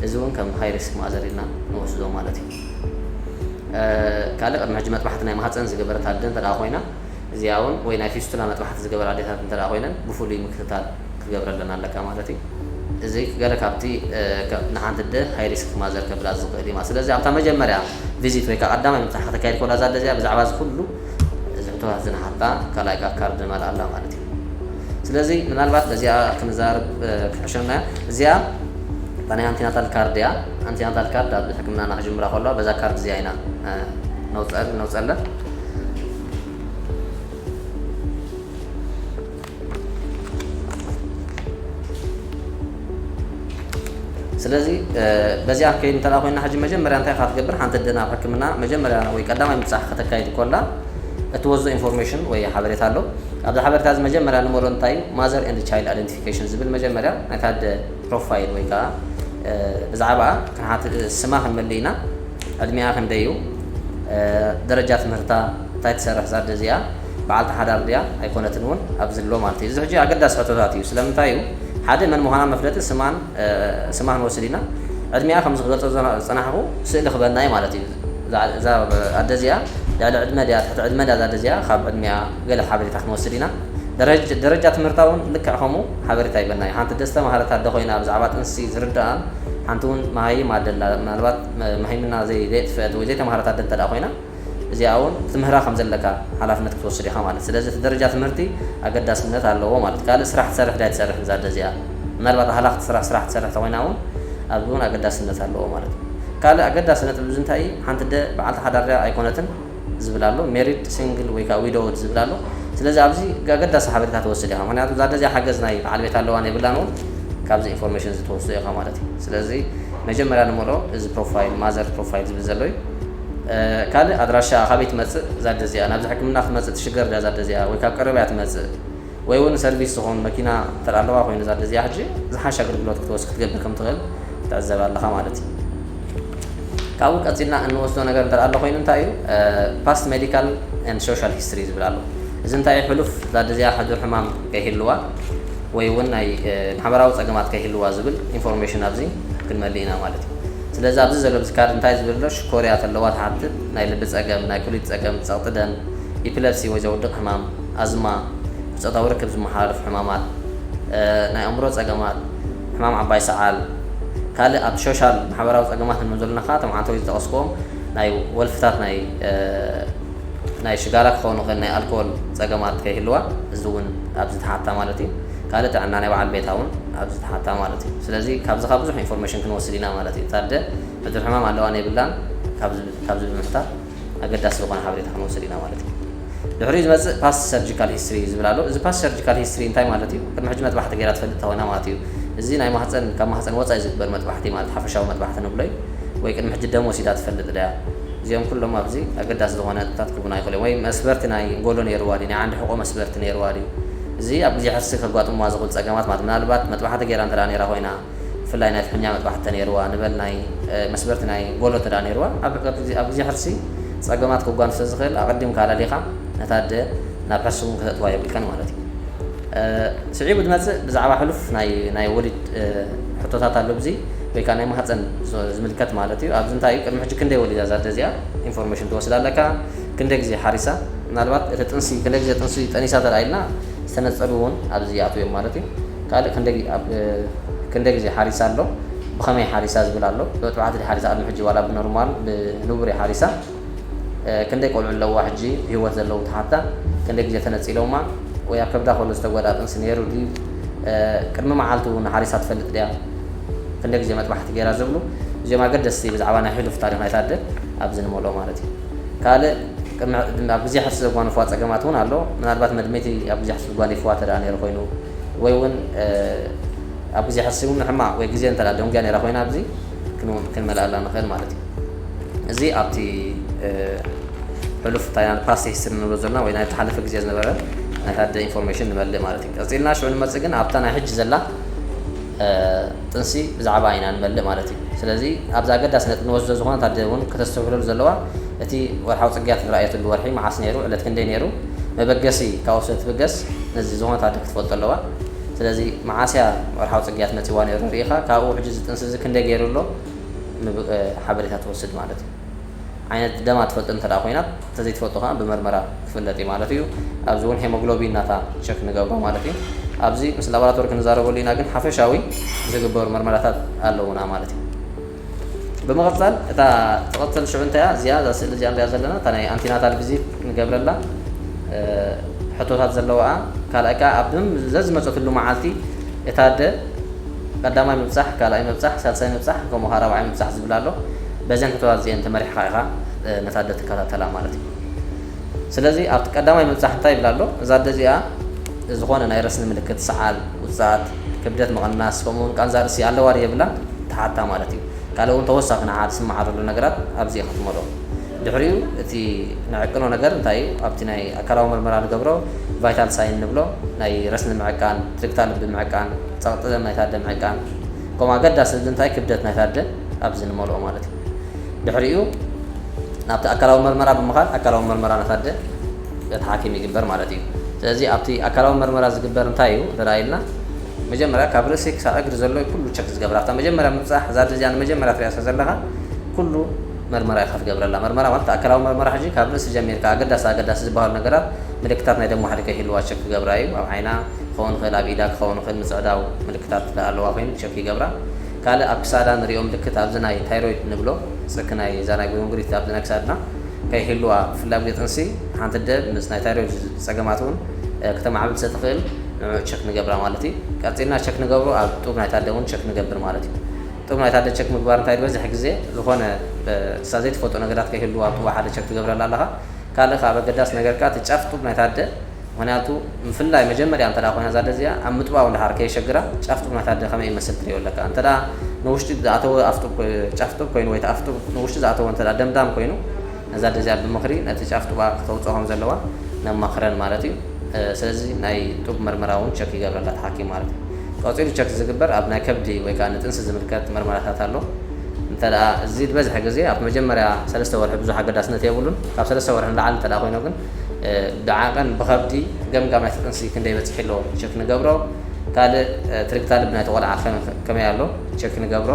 እዚ እውን ከም ሃይ ሪስክ ማዘር ኢልና ንወስዶ ማለት እዩ። ካልእ ቅድሚ ሕጂ መጥባሕቲ ናይ ማህፀን ዝገበረት ኣደ እንተ ኮይና፣ እዚኣ እውን ወይ ናይ ፊስቱላ መጥባሕቲ ዝገበራ ኣዴታት እንተ ኮይነን ብፍሉይ ምክትታል ክገብረለን ኣለካ ማለት እዩ። እዚ ገለ ካብቲ ንሓንቲ ኣደ ሃይ ሪስክ ማዘር ከብላ ዝኽእል እዩ። ስለዚ ኣብታ መጀመርያ ቪዚት ወይ ከዓ ቀዳማይ ምብፃሕ ከተካይድ ከላ እዛ ኣደ እዚኣ ብዛዕባ እዚ ኩሉ እዚ ሕቶታት ዝነሓታ ካልኣይ ከዓ ካርድ መልኣላ ማለት እዩ። ስለዚ ምናልባት በዚኣ ክንዛረብ ክሕሸና እያ። እዚኣ እታ ናይ ኣንቲናታል ካርድ እያ። ኣንቲናታል ካርድ ኣብ ሕክምናና ክጅምራ ከለዋ በዛ ካርድ እዚኣ ኢና ነውፀለን። ስለዚ በዚኣ ከይድ እንተ ኮይና ሕጂ መጀመርያ እንታይ ኢኻ ትገብር? ሓንቲ ኣደ ናብ ሕክምና መጀመርያ ወይ ቀዳማይ ምብፃሕ ከተካይድ ኮላ እትወስዶ ኢንፎርሜሽን ወይ ሓበሬታ ኣሎ። ኣብዚ ሓበሬታ እዚ መጀመርያ ንመሎ እንታይ እዩ? ማዘር ኤንድ ቻይልድ ኣይደንቲፊኬሽን ዝብል መጀመርያ ናይታ ኣደ ፕሮፋይል ወይ ከዓ ብዛዕባ ክንሓት ስማ ክንመልእ ኢና። ዕድሚኣ ክንደይ እዩ? ደረጃ ትምህርታ እንታይ ትሰርሕ እዛ ኣደ እዚኣ? በዓልቲ ሓዳር ድያ ኣይኮነትን እውን ኣብዚ ኣሎ ማለት እዩ። እዚ ሕጂ ኣገዳሲ ሕቶታት እዩ። ስለምንታይ እዩ? ሓደ መን ምዃና መፍለጢ ስማን ስማ ክንወስድ ኢና። ዕድሚኣ ከም ዝገልጾ ዝጸናሕኹ ስእሊ ክበና እዩ ማለት እዩ። እዛ ኣደ እዚኣ ልዕሊ ዕድመ ድያ ትሕቲ ዕድመ ድያ እዛ ኣደ እዚኣ ካብ ዕድሚኣ ገለ ሓበሬታ ክንወስድ ኢና። ደረጃ ትምህርታ እውን ልክዕ ከምኡ ሓበሬታ ይበና እዩ። ሓንቲ ደስተማሃረት ኣደ ኮይና ብዛዕባ ጥንሲ ዝርድኣን ሓንቲ እውን መሃይም ኣደ ኣላ። ምናልባት መሃይምና ዘይ ዘየጥፍአት ወይ ዘይተማሃረት ኣደ እንተ ኮይና እዚኣ እውን ትምህራ ከም ዘለካ ሓላፍነት ክትወስድ ኢኻ ማለት። ስለዚ እቲ ደረጃ ትምህርቲ ኣገዳስነት ኣለዎ ማለት። ካልእ ስራሕ ትሰርሕ ድያ ትሰርሕ እዛ ኣደ እዚኣ? ምናልባት ሃላኽቲ ስራሕ ስራሕ ትሰርሕ ተኮይና እውን ኣብዚ እውን ኣገዳስነት ኣለዎ ማለት እዩ። ካልእ ኣገዳሲ ነጥቢ እዚ እንታይ እዩ? ሓንቲ ኣደ በዓልቲ ሓዳር ድያ ኣይኮነትን ዝብል ኣሎ፣ ሜሪድ ሲንግል ወይ ከዓ ዊዶውድ ዝብል ኣሎ። ስለዚ ኣብዚ ኣገዳሲ ሓበሬታ ትወስድ ኢኻ። ምክንያቱ እዛ ኣደ እዚኣ ሓገዝ ናይ በዓል ቤት ኣለዋን የብላን እውን ካብዚ ኢንፎርሜሽን እዚ ትወስዶ ኢኻ ማለት እዩ። ስለዚ መጀመርያ ንመሎ እዚ ፕሮፋይል ማዘር ፕሮፋይል ዝብል ዘሎ እዩ። ካልእ ኣድራሻ ካበይ ትመፅእ እዛ ኣደ እዚኣ? ናብዚ ሕክምና ክትመፅእ ትሽገር ድያ እዛ ኣደ እዚኣ ወይ ካብ ቀረባ እያ ትመፅእ? ወይ እውን ሰርቪስ ዝኾኑ መኪና እንተ ኣለዋ ኮይኑ እዛ ኣደ እዚኣ ሕጂ ዝሓሸ ኣገልግሎት ክትወስድ ክትገብር ከም ትኽእል ትዕዘብ ኣለኻ ማለት እዩ። ካብኡ ቀፂልና እንወስዶ ነገር እንተ ኣሎ ኮይኑ እንታይ እዩ? ፓስት ሜዲካል ኤንድ ሶሻል ሂስትሪ ዝብል ኣሎ። እዚ እንታይ እዩ? ሕሉፍ እዛ ኣደ እዚኣ ሕዱር ሕማም ከይህልዋ ወይ እውን ናይ ማሕበራዊ ፀገማት ከይህልዋ ዝብል ኢንፎርሜሽን ኣብዚ ክንመልእ ኢና ማለት እዩ። ስለዚ ኣብዚ ዘሎ ብዚ ካርድ እንታይ ዝብል ኣሎ? ሽኮርያ ተለዋ ትሓትት፣ ናይ ልቢ ፀገም፣ ናይ ኩሊት ፀገም፣ ፀቕጢ ደም፣ ኢፒለፕሲ ወይ ዘውድቕ ሕማም፣ ኣዝማ፣ ብፆታዊ ርክብ ዝመሓላለፉ ሕማማት፣ ናይ ኣእምሮ ፀገማት፣ ሕማም ዓባይ ሰዓል፣ ካልእ ኣብ ሶሻል ማሕበራዊ ፀገማት እንብሎም ዘለና ከዓ እቶም ዓንተወይ ዝጠቐስክዎም ናይ ወልፍታት ናይ ናይ ሽጋራ ክኸውን ይኽእል፣ ናይ ኣልኮል ፀገማት ከይህልዋ፣ እዚ እውን ኣብዚ ተሓታ ማለት እዩ። ካልእ ጥዕና ናይ በዓል ቤታ እውን ኣብዚ ተሓታ ማለት እዩ። ስለዚ ካብዚ ካብ ብዙሕ ኢንፎርሜሽን ክንወስድ ኢና ማለት እዩ። እታ ኣደ ሕዱር ሕማም ኣለዋን የብላን ካብዚ ካብዚ ብምሕታት ኣገዳሲ ዝኾነ ሓበሬታ ክንወስድ ኢና ማለት እዩ። ድሕሪኡ ዝመፅእ ፓስት ሰርጂካል ሂስትሪ ዝብል ኣሎ። እዚ ፓስት ሰርጂካል ሂስትሪ እንታይ ማለት እዩ? ቅድሚ ሕጂ መጥባሕቲ ገይራ ትፈልጥ ተኾይና ማለት እዩ። እዚ ናይ ማህፀን ካብ ማህፀን ወፃኢ ዝግበር መጥባሕቲ ማለት ሓፈሻዊ መጥባሕቲ ንብሎ እዩ። ወይ ቅድሚ ሕጂ ደም ወሲዳ ትፈልጥ ድያ? እዚኦም ኩሎም ኣብዚ ኣገዳሲ ዝኾነ ነጥብታት ክህቡና ይኽእሉ እዮም። ወይ መስበርቲ ናይ ጎሎ ነይርዋ ድዩ? ናይ ዓንዲ ሕቆ መስበርቲ ነይርዋ ድዩ? እዚ ኣብ ግዜ ሕርሲ ከጓጥምዋ ዝኽእሉ ፀገማት ማለት ምናልባት መጥባሕቲ ገይራ እንተ ደኣ ነይራ ኮይና ብፍላይ ናይ ፍሕኛ መጥባሕቲ ተነይርዋ ንበል ናይ መስበርቲ ናይ ጎሎ ተዳ ነይርዋ ኣብ ግዜ ሕርሲ ፀገማት ክጓን ስለ ዝኽእል ኣቐዲምካ ኣላሊኻ ነታ ኣደ ናብ ሕርሲ እውን ከተእትዋ የብልካን ማለት እዩ። ስዒቡ ዝመፅእ ብዛዕባ ሕሉፍ ናይ ወሊድ ሕቶታት ኣሎ ብዚ ወይ ከዓ ናይ ማህፀን ዝምልከት ማለት እዩ። ኣብዚ እንታይ እዩ ቅድሚ ሕጂ ክንደይ ወሊዳ እዛ ኣደ እዚኣ ኢንፎርሜሽን ትወስድ ኣለካ፣ ክንደይ ግዜ ሓሪሳ፣ ምናልባት እቲ ጥንሲ ክንደይ ግዜ ጥንሲ ጠኒሳ ተዳ ኢልና ዝተነፀሉ እውን ኣብዚ ይኣትዉ እዮም ማለት እዩ። ካልእ ክንደይ ኣብ ክንደይ ግዜ ሓሪሳ ኣሎ፣ ብኸመይ ሓሪሳ ዝብል ኣሎ። ብመጥባሕቲ ድዩ ሓሪሳ ቅድሚ ሕጂ ዋላ ብኖርማል ብንቡር እዩ ሓሪሳ። ክንደይ ቆልዑ ኣለዋ ሕጂ ብህይወት ዘለዉ ትሓታ፣ ክንደይ ግዜ ተነፂሎማ ወይ ኣብ ከብዳ ከሎ ዝተጎዳ ጥንሲ ነይሩ ድዩ፣ ቅድሚ መዓልቲ እውን ሓሪሳ ትፈልጥ ድያ፣ ክንደይ ግዜ መጥባሕቲ ገይራ ዝብሉ እዚኦም ኣገደስቲ ብዛዕባ ናይ ሕሉፍ ታሪኽ ናይታ ኣደ ኣብዚ ንመልኦ ማለት እዩ። ካልእ ኣብ ግዜ ሕርሲ ዘጓንፍዋ ፀገማት እውን ኣሎ። ምናልባት መድመይቲ ኣብ ግዜ ሕርሲ ዝጓኒፍዋ ተደኣ ነይሩ ኮይኑ ወይ እውን ኣብ ግዜ ሕርሲ እውን ሕማቕ ወይ ግዜ እንተ ደንጉያ ነይራ ኮይና ኣብዚ ክንመልኣላ ንኽእል ማለት እዩ። እዚ ኣብቲ ሕሉፍ ፓስት ሂስትሪ ንብሎ ዘለና ወይ ናይ ተሓለፈ ግዜ ዝነበረ ናይታ ኣደ ኢንፎርሜሽን ንመልእ ማለት እዩ። ቀፂልና ሽዑ ንመፅእ ግን ኣብታ ናይ ሕጂ ዘላ ጥንሲ ብዛዕባ ኢና ንመልእ ማለት እዩ። ስለዚ ኣብዚ ኣገዳሲ ነጥቢ ንወስዶ ዝኾነ ኣደ እውን ከተስተብህለሉ ዘለዋ፣ እቲ ወርሓዊ ፅግያት ዝረኣየትሉ ወርሒ መዓስ ነይሩ፣ ዕለት ክንደይ ነይሩ፣ መበገሲ ካብኡ ስለ ትብገስ ነዚ ዝኾነ ኣደ ክትፈልጦ ኣለዋ። ስለዚ መዓስያ ወርሓዊ ፅግያት መፂዋ ነይሩ ርኢኻ፣ ካብኡ ሕጂ እዚ ጥንሲ እዚ ክንደይ ገይሩ ኣሎ ሓበሬታ ትወስድ ማለት እዩ። ዓይነት ደማ ትፈልጥ እንተ ኮይና፣ እንተዘይትፈልጡ ከዓ ብመርመራ ክፍለጥ እዩ ማለት እዩ። ኣብዚ እውን ሄሞግሎቢን ናታ ቸክ ንገብሮ ማለት እዩ። ኣብዚ ምስ ላቦራቶሪ ክንዛረበሉ ኢና፣ ግን ሓፈሻዊ ዝግበሩ መርመራታት ኣለውና ማለት እዩ። ብምቕፃል እታ ትቐፅል ሽዑ እንታይ እያ እዚኣ፣ እዛ ስእሊ እዚኣ ንሪኣ ዘለና እታ ናይ ኣንቲናታል ቪዚት ንገብረላ ሕቶታት ዘለዋ። ካልኣይ ከዓ ኣብ ዘዝመፀትሉ መዓልቲ እታ ኣደ ቀዳማይ ምብፃሕ፣ ካልኣይ ምብፃሕ፣ ሳልሳይ ምብፃሕ፣ ከምኡ ከዓ ራብዓይ ምብፃሕ ዝብል ኣሎ። በዘን ሕቶታት እዚአን ተመሪሕካ ኢኻ ነታ ኣደ ትከታተላ ማለት እዩ። ስለዚ ኣብቲ ቀዳማይ ምብፃሕ እንታይ ይብል ኣሎ? እዛ ኣደ እዚኣ ዝኾነ ናይ ረስኒ ምልክት፣ ሰዓል፣ ውፅኣት፣ ክብደት ምቕናስ፣ ከምኡውን ቃንዛ ርእሲ ኣለዋ ድዩ የብላን ትሓታ ማለት እዩ። ካልእ እውን ተወሳኺ ንዓ ዝስምዓ ዘሎ ነገራት ኣብዚ ኢኻ ትመልኦ። ድሕሪኡ እቲ ንዕቅኖ ነገር እንታይ እዩ? ኣብቲ ናይ ኣካላዊ መርመራ ንገብሮ ቫይታል ሳይን ንብሎ፣ ናይ ረስኒ ምዕቃን፣ ትርግታ ልቢ ምዕቃን፣ ጸቕጢ ደም ናይታ ኣደ ምዕቃን፣ ከምኡ ኣገዳሲ ዝብል እንታይ ክብደት ናይታ ኣደ ኣብዚ ንመልኦ ማለት እዩ። ድሕሪኡ ናብቲ ኣካላዊ መርመራ ብምኻድ ኣካላዊ መርመራ ናይታ ኣደ በቲ ሓኪም ይግበር ማለት እዩ። ስለዚ ኣብቲ ኣካላዊ መርመራ ዝግበር እንታይ እዩ እንተ ኢልና፣ መጀመርያ ካብ ርእሲ ክሳብ እግሪ ዘሎ ኩሉ ቸክ ዝገብር። ኣብታ መጀመርያ ምብጻሕ እዛ ኣደ እዚኣ ንመጀመርያ ትሪኣ ስለ ዘለኻ ኩሉ መርመራ ኢኻ ትገብረላ። መርመራ ማለት ኣካላዊ መርመራ ሕጂ ካብ ርእሲ ጀሚርካ ኣገዳሲ ኣገዳሲ ዝበሃሉ ነገራት ምልክታት ናይ ደም ዋሕዲ ከይህልዋ ቸክ ክገብራ እዩ። ኣብ ዓይና ክኸውን ይኽእል፣ ኣብ ኢዳ ክኸውን ይኽእል፣ ምጽዕዳው ምልክታት ኣለዋ ኮይኑ ቸክ ይገብራ። ካልእ ኣብ ክሳዳ ንሪኦ ምልክት ኣብዚ ናይ ታይሮይድ ንብሎ ጽኪ ናይ እዛ ናይ ጉርንጉሪት ኣብዚ ናይ ክሳድና ከይህልዋ፣ ብፍላይ ኣብ ግዜ ጥንሲ ሓንቲ ኣደ ምስ ናይ ታይሮይድ ጸገማት እውን ከተማዕብል ስለ ትኽእል ንዕኡ ቸክ ንገብራ ማለት እዩ። ቀጺልና ቸክ ንገብሮ ኣብ ጡብ ናይታ ኣደ እውን ቸክ ንገብር ማለት እዩ። ጡብ ናይታ ኣደ ቸክ ምግባር እንታይ ዝበዝሕ ግዜ ዝኾነ እሳ ዘይትፈልጦ ነገራት ከይህልዋ ኣብ ጡባ ሓደ ቸክ ትገብረላ ኣለኻ። ካልእ ካብ ኣገዳሲ ነገር ከኣ እቲ ጫፍ ጡብ ናይታ ኣደ፣ ምኽንያቱ ብፍላይ መጀመርያ እንተ ደኣ ኮይና እዛ ኣደ እዚኣ ኣብ ምጥባው እንድሓር ከየሸግራ ጫፍ ጡብ ናይታ ኣደ ከመይ ይመስል ትሪኦ ኣለካ። እንተ ደኣ ንውሽጢ ዝኣተወ ኣፍ ጡብ ኮይ-፣ ጫፍ ጡብ ኮይኑ ወይ እቲ ኣፍ ጡብ ንውሽጢ ዝኣተወ እንተ ደኣ ደምዳም ኮይኑ ነዛ ኣደ እዚኣ ብምኽሪ ነቲ ጫፍ ጡባ ከተውፅኦ ከም ዘለዋ ነማኽረን ማለት እዩ። ስለዚ ናይ ጡብ መርመራ እውን ቸክ ይገብረላ እቲ ሓኪም ማለት እዩ። ቀፂሉ ቸክ ዝግበር ኣብ ናይ ከብዲ ወይ ከዓ ንጥንሲ ዝምልከት መርመራታት ኣሎ። እንተ ደኣ እዚ ዝበዝሐ ግዜ ኣብ መጀመርያ ሰለስተ ወርሒ ብዙሕ ኣገዳስነት የብሉን። ካብ ሰለስተ ወርሒ ንላዕሊ እንተ ደኣ ኮይኖ ግን ብዓቐን ብከብዲ ገምጋም ናይቲ ጥንሲ ክንደይ በፂሑ ኣሎ ቸክ ንገብሮ። ካልእ ትርግታ ልቢ ናይቲ ቆልዓ ከመይ ኣሎ ቸክ ንገብሮ።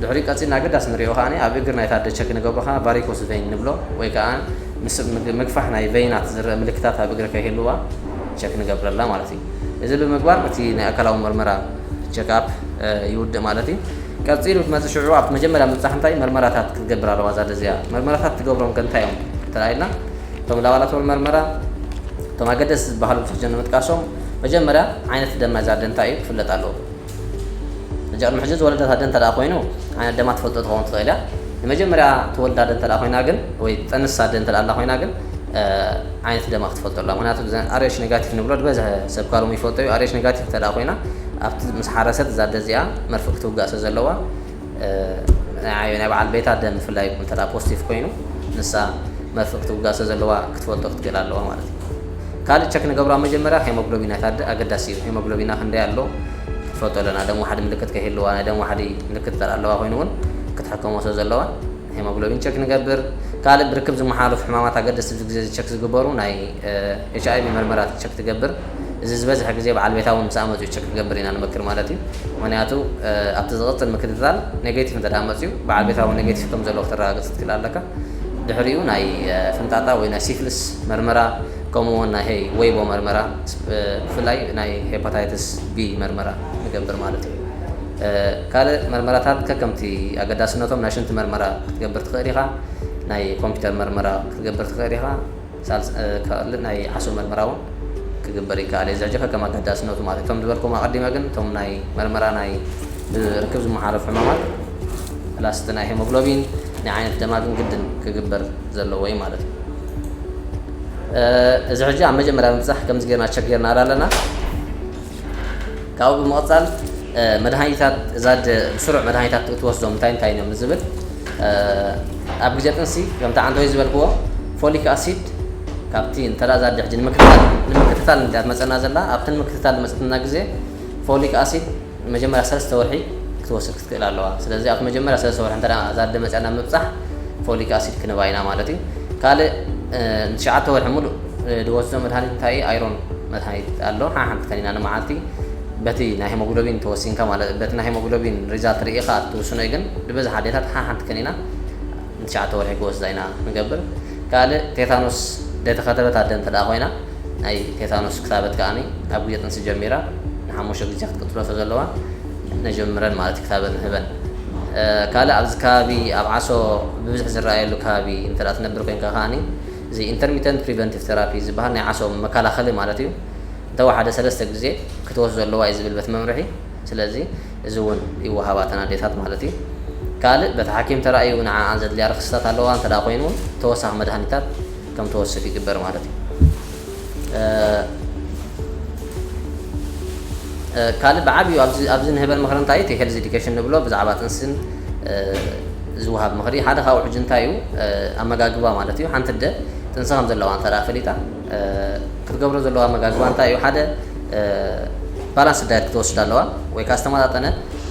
ድሕሪ ቀፂልና ኣገዳሲ ንሪኦ ከዓ ኣብ እግሪ ናይታ ኣደ ቸክ ንገብሮ ከዓ ቫሪኮስ ቬን ንብሎ ወይ ከዓ ምስ ምግፋሕ ናይ ቬይናት ዝረአ ምልክታት ኣብ እግሪ ከይህልዋ ቸክ ንገብረላ ማለት እዩ። እዚ ብምግባር እቲ ናይ ኣካላዊ መርመራ ቸክኣፕ ይውድእ ማለት እዩ። ቀፂሉ ትመፅእ ሽዑ ኣብቲ መጀመርያ ምብፃሕ እንታይ መርመራታት ክትገብር ኣለዋ እዛ ኣደ እዚኣ። መርመራታት ትገብሮም ከ እንታይ እዮም ተላኢልና? እቶም ላባላቶሪ መርመራ፣ እቶም ኣገደስቲ ዝበሃሉ ብዙሕ ጀን ንምጥቃሶም፣ መጀመርያ ዓይነት ደም ናይዛ ኣደ እንታይ እዩ ክፍለጥ ኣለዎ። ሕጂ ቅድሚ ሕጂ ዝወለደት ኣደ እንተ ደኣ ኮይኑ ዓይነት ደማ ትፈልጦ ትኸውን ትኽእል እያ። ንመጀመርያ ትወልድ ኣደ እንተ ደኣ ኮይና ግን ወይ ትጠንስ ኣደ እንተ ደኣ ኣላ ኮይና ግን ዓይነት ደማ ክትፈልጦ ኣላ። ምክንያቱ ኣርኤች ኔጋቲቭ ንብሎ ዝበዝሐ ሰብ ካልኦም ይፈልጦ እዩ። ኣርኤች ኔጋቲቭ እንተ ደኣ ኮይና ኣብቲ ምስ ሓረሰት እዛ ኣደ እዚኣ መርፍእ ክትውጋእ ስለ ዘለዋ ናይ በዓል ቤታ ደም ብፍላይ እንተ ፖዚቲቭ ኮይኑ ንሳ መርፍእ ክትውጋእ ስለ ዘለዋ ክትፈልጦ ክትክእል ኣለዋ ማለት እዩ። ካልእ ቸክ ንገብሮ ኣብ መጀመርያ ሄሞግሎቢን ናይታ ኣደ ኣገዳሲ እዩ። ሄሞግሎቢና ክንደይ ኣሎ ክትፈልጦ ኣለና። ደም ዋሕዲ ምልክት ከይህልዋ ናይ ደም ዋሕዲ ምልክት እንተ ኣለዋ ኮይኑ እውን ክትሕከሞ ስለ ዘለዋ ሄሞግሎቢን ቸክ ንገብር። ካልእ ብርክብ ዝመሓላለፉ ሕማማት ኣገደስቲ ብዙ ግዜ ቸክ ዝግበሩ ናይ ኤች ኣይ ቪ መርመራት ቸክ ትገብር። እዚ ዝበዝሐ ግዜ በዓል ቤታ እውን ምስ ኣመፅኡ ቸክ ክገብር ኢና ንመክር ማለት እዩ። ምክንያቱ ኣብቲ ዝቕፅል ምክትታል ኔጌቲቭ እንተ ደኣ መፅዩ በዓል ቤታ እውን ኔጌቲቭ ከም ዘሎ ክተረጋግፅ ትክእል ኣለካ። ድሕሪኡ ናይ ፍንጣጣ ወይ ናይ ሲፍልስ መርመራ ከምኡ እውን ናይ ሄይ ወይቦ መርመራ ብፍላይ ናይ ሄፓታይትስ ቢ መርመራ ንገብር ማለት እዩ። ካልእ መርመራታት ከከምቲ ኣገዳስነቶም ናይ ሽንቲ መርመራ ክትገብር ትኽእል ኢኻ። ናይ ኮምፒውተር መርመራ ክትገብር ትኽእል ኢኻ። ካልእ ናይ ዓሶ መርመራ እውን ክግበር ይከኣል እዩ። እዚ ሕጂ ከከም ኣገዳስነቱ ማለት እቶም ዝበልኩም ኣቐዲመ ግን እቶም ናይ መርመራ ናይ ብርክብ ዝመሓለፉ ሕማማት ፕላስ እቲ ናይ ሄሞግሎቢን ናይ ዓይነት ደማ ግን ግድን ክግበር ዘለዎ እዩ ማለት እዩ። እዚ ሕጂ ኣብ መጀመርያ ምብፃሕ ከምዚ ጌርና ቸክ ጌርና ኣለና። ካብኡ ብምቕፃል መድሃኒታት እዛ ብስሩዕ መድሃኒታት ትወስዶም እንታይ እንታይ እዮም ዝብል ኣብ ግዜ ጥንሲ ከምቲ ዓንተወይ ዝበልክዎ ፎሊክ ኣሲድ ካብቲ እንተ ደኣ እዛ ኣደ ሕጂ ንምክትታል፣ ንምክትታል እንድያ ትመጸና ዘላ፣ ኣብቲ ንምክትታል ዝመጸትና ግዜ ፎሊክ ኣሲድ መጀመርያ ሰለስተ ወርሒ ክትወስድ ክትክእል ኣለዋ። ስለዚ ኣብቲ መጀመርያ ሰለስተ ወርሒ እንተ ደኣ እዛ ኣደ መጺኣ ናብ ምብጻሕ ፎሊክ ኣሲድ ክንህባ ኢና ማለት እዩ። ካልእ፣ እ፣ ንትሽዓተ ወርሒ ሙሉእ፣ እ፣ ዝወስዶ መድሃኒት እንታይ እዩ? ኣይሮን መድሃኒት ኣሎ። ሓሓንቲ ከኒና ንመዓልቲ በቲ ናይ ሄሞግሎቢን ተወሲንካ ማለት፣ በቲ ናይ ሄሞግሎቢን ሪዛልት ርኢኻ ትውስኖ እዩ። ግን ዝበዝሓ ኣዴታት ሓሓንቲ ከኒና ንትሽዓተ ወርሒ ክወስዳ ኢና ንገብር። ካልእ ቴታኖስ ዘይተኸተበት ኣደ እንተ ደኣ ኮይና ናይ ቴታኖስ ክታበት ከኣኒ ካብ ግዜ ጥንሲ ጀሚራ ንሓሙሽተ ግዜ ክትቅጽሎ እንተ ዘለዋ ነጀምረን ማለት እዩ፣ ክታበት ንህበን። እ፣ ካልእ ኣብዚ ከባቢ ኣብ ዓሶ ብብዝሒ ዝረኣየሉ ከባቢ እንተ ደኣ ትነብር ኮይንካ ከኣኒ እዚ ኢንተርሚተንት ፕሪቨንቲቭ ቴራፒ ዝበሃል ናይ ዓሶ መከላኸሊ ማለት እዩ። እንተወሓደ ሰለስተ ግዜ ክትወስዶ ኣለዋ እዩ ዝብል በቲ መምርሒ። ስለዚ እዚ እውን ይወሃባ እተን ኣዴታት ማለት እዩ። ካልእ በቲ ሓኪም ተራእዩ ንዓኣን ዘድልያ ርክስታት ኣለዋ እንተ ደኣ ኮይኑ እውን ተወሳኺ መድሃኒታት ከም ትወስድ ይግበር ማለት እዩ። እ፣ እ፣ ካልእ ብዓብዩ ኣብዚ፣ ኣብዚ ንህበን ምኽሪ እንታይ እዩ? እቲ ሄልዝ ኤዱኬሽን ንብሎ ብዛዕባ ጥንስን፣ እ፣ ዝወሃብ ምኽሪ ሓደ ካብኡ ሕጂ እንታይ እዩ? እ፣ ኣመጋግባ ማለት እዩ። ሓንቲ ኣደ ጥንሲ ከም ዘለዋ እንተ ደኣ ፈሊጣ፣ እ፣ ክትገብሮ ዘለዋ ኣመጋግባ እንታይ እዩ? ሓደ፣ እ፣ ባላንስ ዳየት ክትወስድ ኣለዋ ወይ ከኣ ዝተመጣጠነ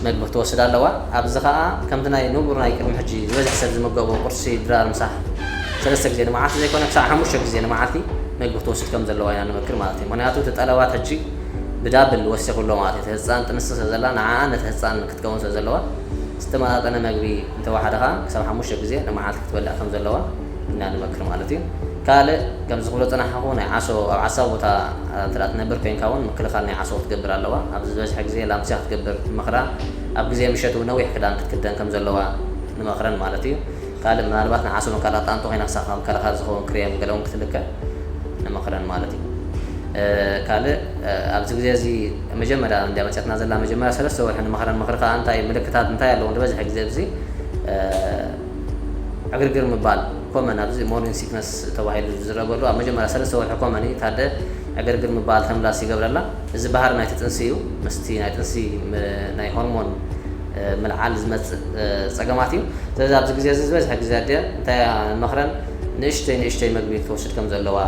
መግቢ ክትወስድ ኣለዋ። ኣብዚ ኸኣ ከምቲ ናይ ንቡር ናይ ቅድሚ ሕጂ ዝበዝሕ ሰብ ዝምገቦ ቁርሲ፣ ድራር፣ ምሳሕ ሰለስተ ግዜ ንመዓልቲ ዘይኮነ ክሳዕ ሓሙሽተ ግዜ ንመዓልቲ መግቢ ክትወስድ ከም ዘለዋ ኢና ንመክር ማለት እዩ። ምኽንያቱ እቲ ጠለባት ሕጂ ብዳብል ወሲኹ ኣሎ ማለት እዩ። እቲ ህጻን ጥንሲ ስለ ዘላ ንዓኣ ነቲ ህጻን ክትከውን ስለ ዘለዋ ዝተመጣጠነ መግቢ እንተወሓደ ኸኣ ክሳብ ሓሙሽተ ግዜ ንመዓልቲ ክትበልዕ ከም ዘለዋ ኢና ንመክር ማለት እዩ። ካልእ ከምዚ ክብሎ ዝጸናሕኩ ናይ ዓሶ ኣብ ዓሳዊ ቦታ እንተ ደኣ ትነብር ኮይንካ እውን ምክልኻል ናይ ዓሶ ክትገብር ኣለዋ። ኣብዚ ዝበዝሐ ግዜ ላምስያ ክትገብር ይመኽራ። ኣብ ግዜ ምሸት እውን ነዊሕ ክዳን ክትክደን ከም ዘለዋ ንመኽረን ማለት እዩ። ካልእ ምናልባት ንዓሶ መከላኸሊ ጣንጡ ኮይና ክሳብ ካብ ምክልኻል ዝኸውን ክሬም ገለ እውን ክትልከ ንመኽረን ማለት እዩ። እ፣ ካልእ፣ እ፣ ኣብዚ ግዜ እዚ መጀመርያ እንድያ መፅያትና ዘላ መጀመርያ ሰለስተ ወርሒ ንመኽረን ምኽሪ ከዓ እንታይ ምልክታት እንታይ ኣለዎ ዝበዝሐ ግዜ ኣብዚ፣ እ፣ ዕግርግር ምባል ኮመን ኣብዚ ሞርኒንግ ሲክነስ ተባሂሉ ዝዝረበሉ ኣብ መጀመርያ ሰለስተ ወርሒ ኮመን እዩ። ታደ ዕግርግር ምባል ተምላስ ይገብረላ። እዚ ባህሪ ናይቲ ጥንሲ እዩ። ምስቲ ናይ ጥንሲ ም-፣ ናይ ሆርሞን፣ እ፣ ምልዓል ዝመፅእ፣ እ፣ ፀገማት እዩ። ስለዚ ኣብዚ ግዜ እዚ ዝበዝሐ ግዜ ኣደ እንታይ እያ ንመኽረን? ንእሽተይ ንእሽተይ መግቢ ክትወስድ ከም ዘለዋ፣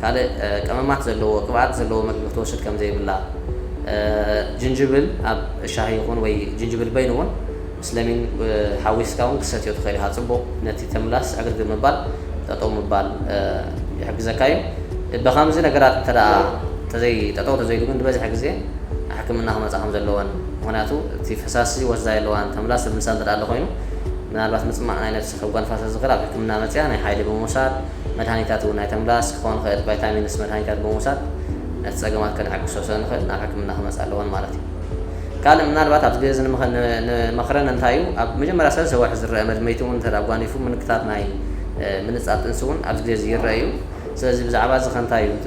ካልእ፣ እ፣ ቀመማት ዘለዎ፣ ቅብኣት ዘለዎ መግቢ ክትወስድ ከም ዘይብላ፣ እ፣ ጅንጅብል ኣብ ሻሂ ይኹን ወይ ጅንጅብል በይኑ እውን ምስ ለሚን፣ እ፣ ሓዊስካ እውን ክትሰትዮ ትኽእል ኢኻ። ጽቡቕ ነቲ ተምላስ ዕግርግር ምባል፣ ጠጠው ምባል፣ እ፣ ይሕግዘካ እዩ። ብኸምዚ ነገራት እንተ ደኣ ተዘይ-፣ ጠጠው ተዘይሉ ግን ዝበዝሐ ግዜ ሕክምና ክመጻ ከም ዘለወን። ምኽንያቱ እቲ ፈሳሲ ወስዳ የለዋን ተምላስ ተምልሳ እንተ ደኣ ኣሎ ኮይኑ፣ ምናልባት ምጽማቕ ናይ ነብሲ ከጓንፋ ስለ ዝኽእል ኣብ ሕክምና መጽያ ናይ ሓይሊ ብምውሳድ፣ መድሃኒታት እውን ናይ ተምላስ ክኸውን ይኽእል፣ ቫይታሚንስ መድሃኒታት ብምውሳድ ነቲ ጸገማት ከነዕግሶ ስለ ንኽእል ናብ ሕክምና ክመጻ ኣለወን ማለት እዩ። ካልእ ምናልባት ኣብዚ ግዜ እዚ ንምኸ-፣ ን-፣ ንመኽረን እንታይ እዩ? ኣብ መጀመርያ ሰለስተ ወርሒ ዝረአ መድመይቲ እውን እንተ ደኣ ኣጓኒፉ ምልክታት ናይ፣ እ፣ ምንጻል ጥንሲ እውን ኣብዚ ግዜ እዚ ይረአ እዩ። ስለዚ ብዛዕባ እዚ ከ እንታይ እዩ እቲ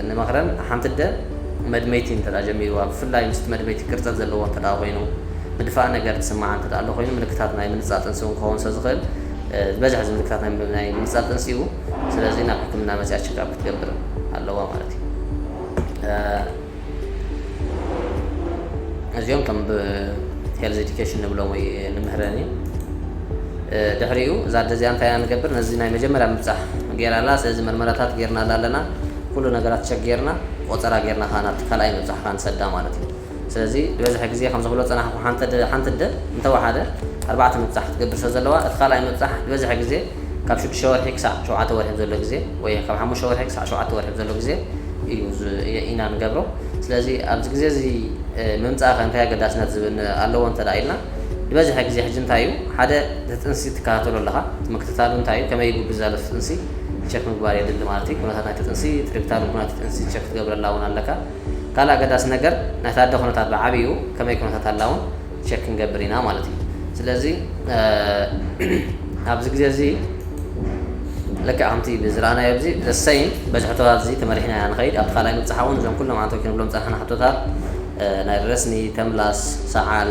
ንመኽረን? ሓንቲ ኣደ መድመይቲ እንተ ደኣ ጀሚርዋ፣ ብፍላይ ምስቲ መድመይቲ ቅርጸት ዘለዎ እንተ ደኣ ኮይኑ፣ ምድፋእ ነገር ትስምዓ እንተ ደኣ ኣሎ ኮይኑ፣ ምልክታት ናይ ምንጻል ጥንሲ እውን ክኸውን ስለ ዝኽእል፣ እ፣ ዝበዝሕ እዚ ምልክታት ናይ፣ ናይ ምንጻል ጥንሲ እዩ። ስለዚ ናብ ሕክምና መጺኣ ቸክኣፕ ክትገብር ኣለዋ ማለት እዩ። እ፣ እዚኦም ከም ብ-፣ ሄልዝ ኤዱኬሽን ንብሎም ወይ ንምህረን እዩ። እ፣ ድሕሪኡ እዛ ኣደ እዚኣ እንታይ ኢና ንገብር? ነዚ ናይ መጀመርያ ምብጻሕ ጌራ ኣላ። ስለዚ መርመራታት ጌርናላ ኣለና። ኩሉ ነገራት ቸክ ጌርና፣ ቆጸራ ጌርና ከኣ ናብቲ ካልኣይ ምብጻሕ ከኣ ንሰዳ ማለት እዩ። ስለዚ ዝበዝሐ ግዜ ከም ዝብሎ ጸናሕኩ፣ ሓንቲ ደ-፣ ሓንቲ ኣደ እንተወሓደ ኣርባዕተ ምብጻሕ ክትገብር ስለ ዘለዋ፣ እቲ ካልኣይ ምብጻሕ ዝበዝሐ ግዜ ካብ ሽዱሽተ ወርሒ ክሳዕ ሸውዓተ ወርሒ ዘሎ ግዜ፣ ወይ ካብ ሓሙሽተ ወርሒ ክሳዕ ሸውዓተ ወርሒ ዘሎ ግዜ እዩ ዝ-፣ ኢና ንገብሮ። ስለዚ ኣብዚ ግዜ እዚ፣ እ፣ ምምጻእከ እንታይ ኣገዳስነት ዝብል ኣለዎ እንተ ደኣ ኢልና፣ ዝበዝሐ ግዜ ሕጂ እንታይ እዩ፣ ሓደ እቲ ጥንሲ ትከታተሎ ኣለኻ፣ እቲ ምክትታሉ እንታይ እዩ፣ ከመይ ይጉብዝ ዘሎ እቲ ጥንሲ ቸክ ምግባር የድሊ ማለት እዩ። ኩነታት ናይቲ ጥንሲ፣ እቲ ርግታሉ ኩነታት ጥንሲ ቸክ ክትገብረላ እውን ኣለካ። ካልእ ኣገዳሲ ነገር፣ ናይታ ኣደ ኩነታት ብዓብዩ ከመይ ኩነታት ኣላ እውን ቸክ ክንገብር ኢና ማለት እዩ። ስለዚ፣ እ፣ ኣብዚ ግዜ እዚ ልክዕ ከምቲ ብዝረኣናዮ ኣብዚ the same በዚ ሕቶታት እዚ ተመሪሕና ኢና ንኸይድ። ኣብቲ ካልኣይ ምብጻሕ እውን እዞም ኩሎም ኣንቶኪ ንብሎም ጸናሕና ሕቶታት፣ እ፣ ናይ ረስኒ፣ ተምላስ፣ ሰዓል፣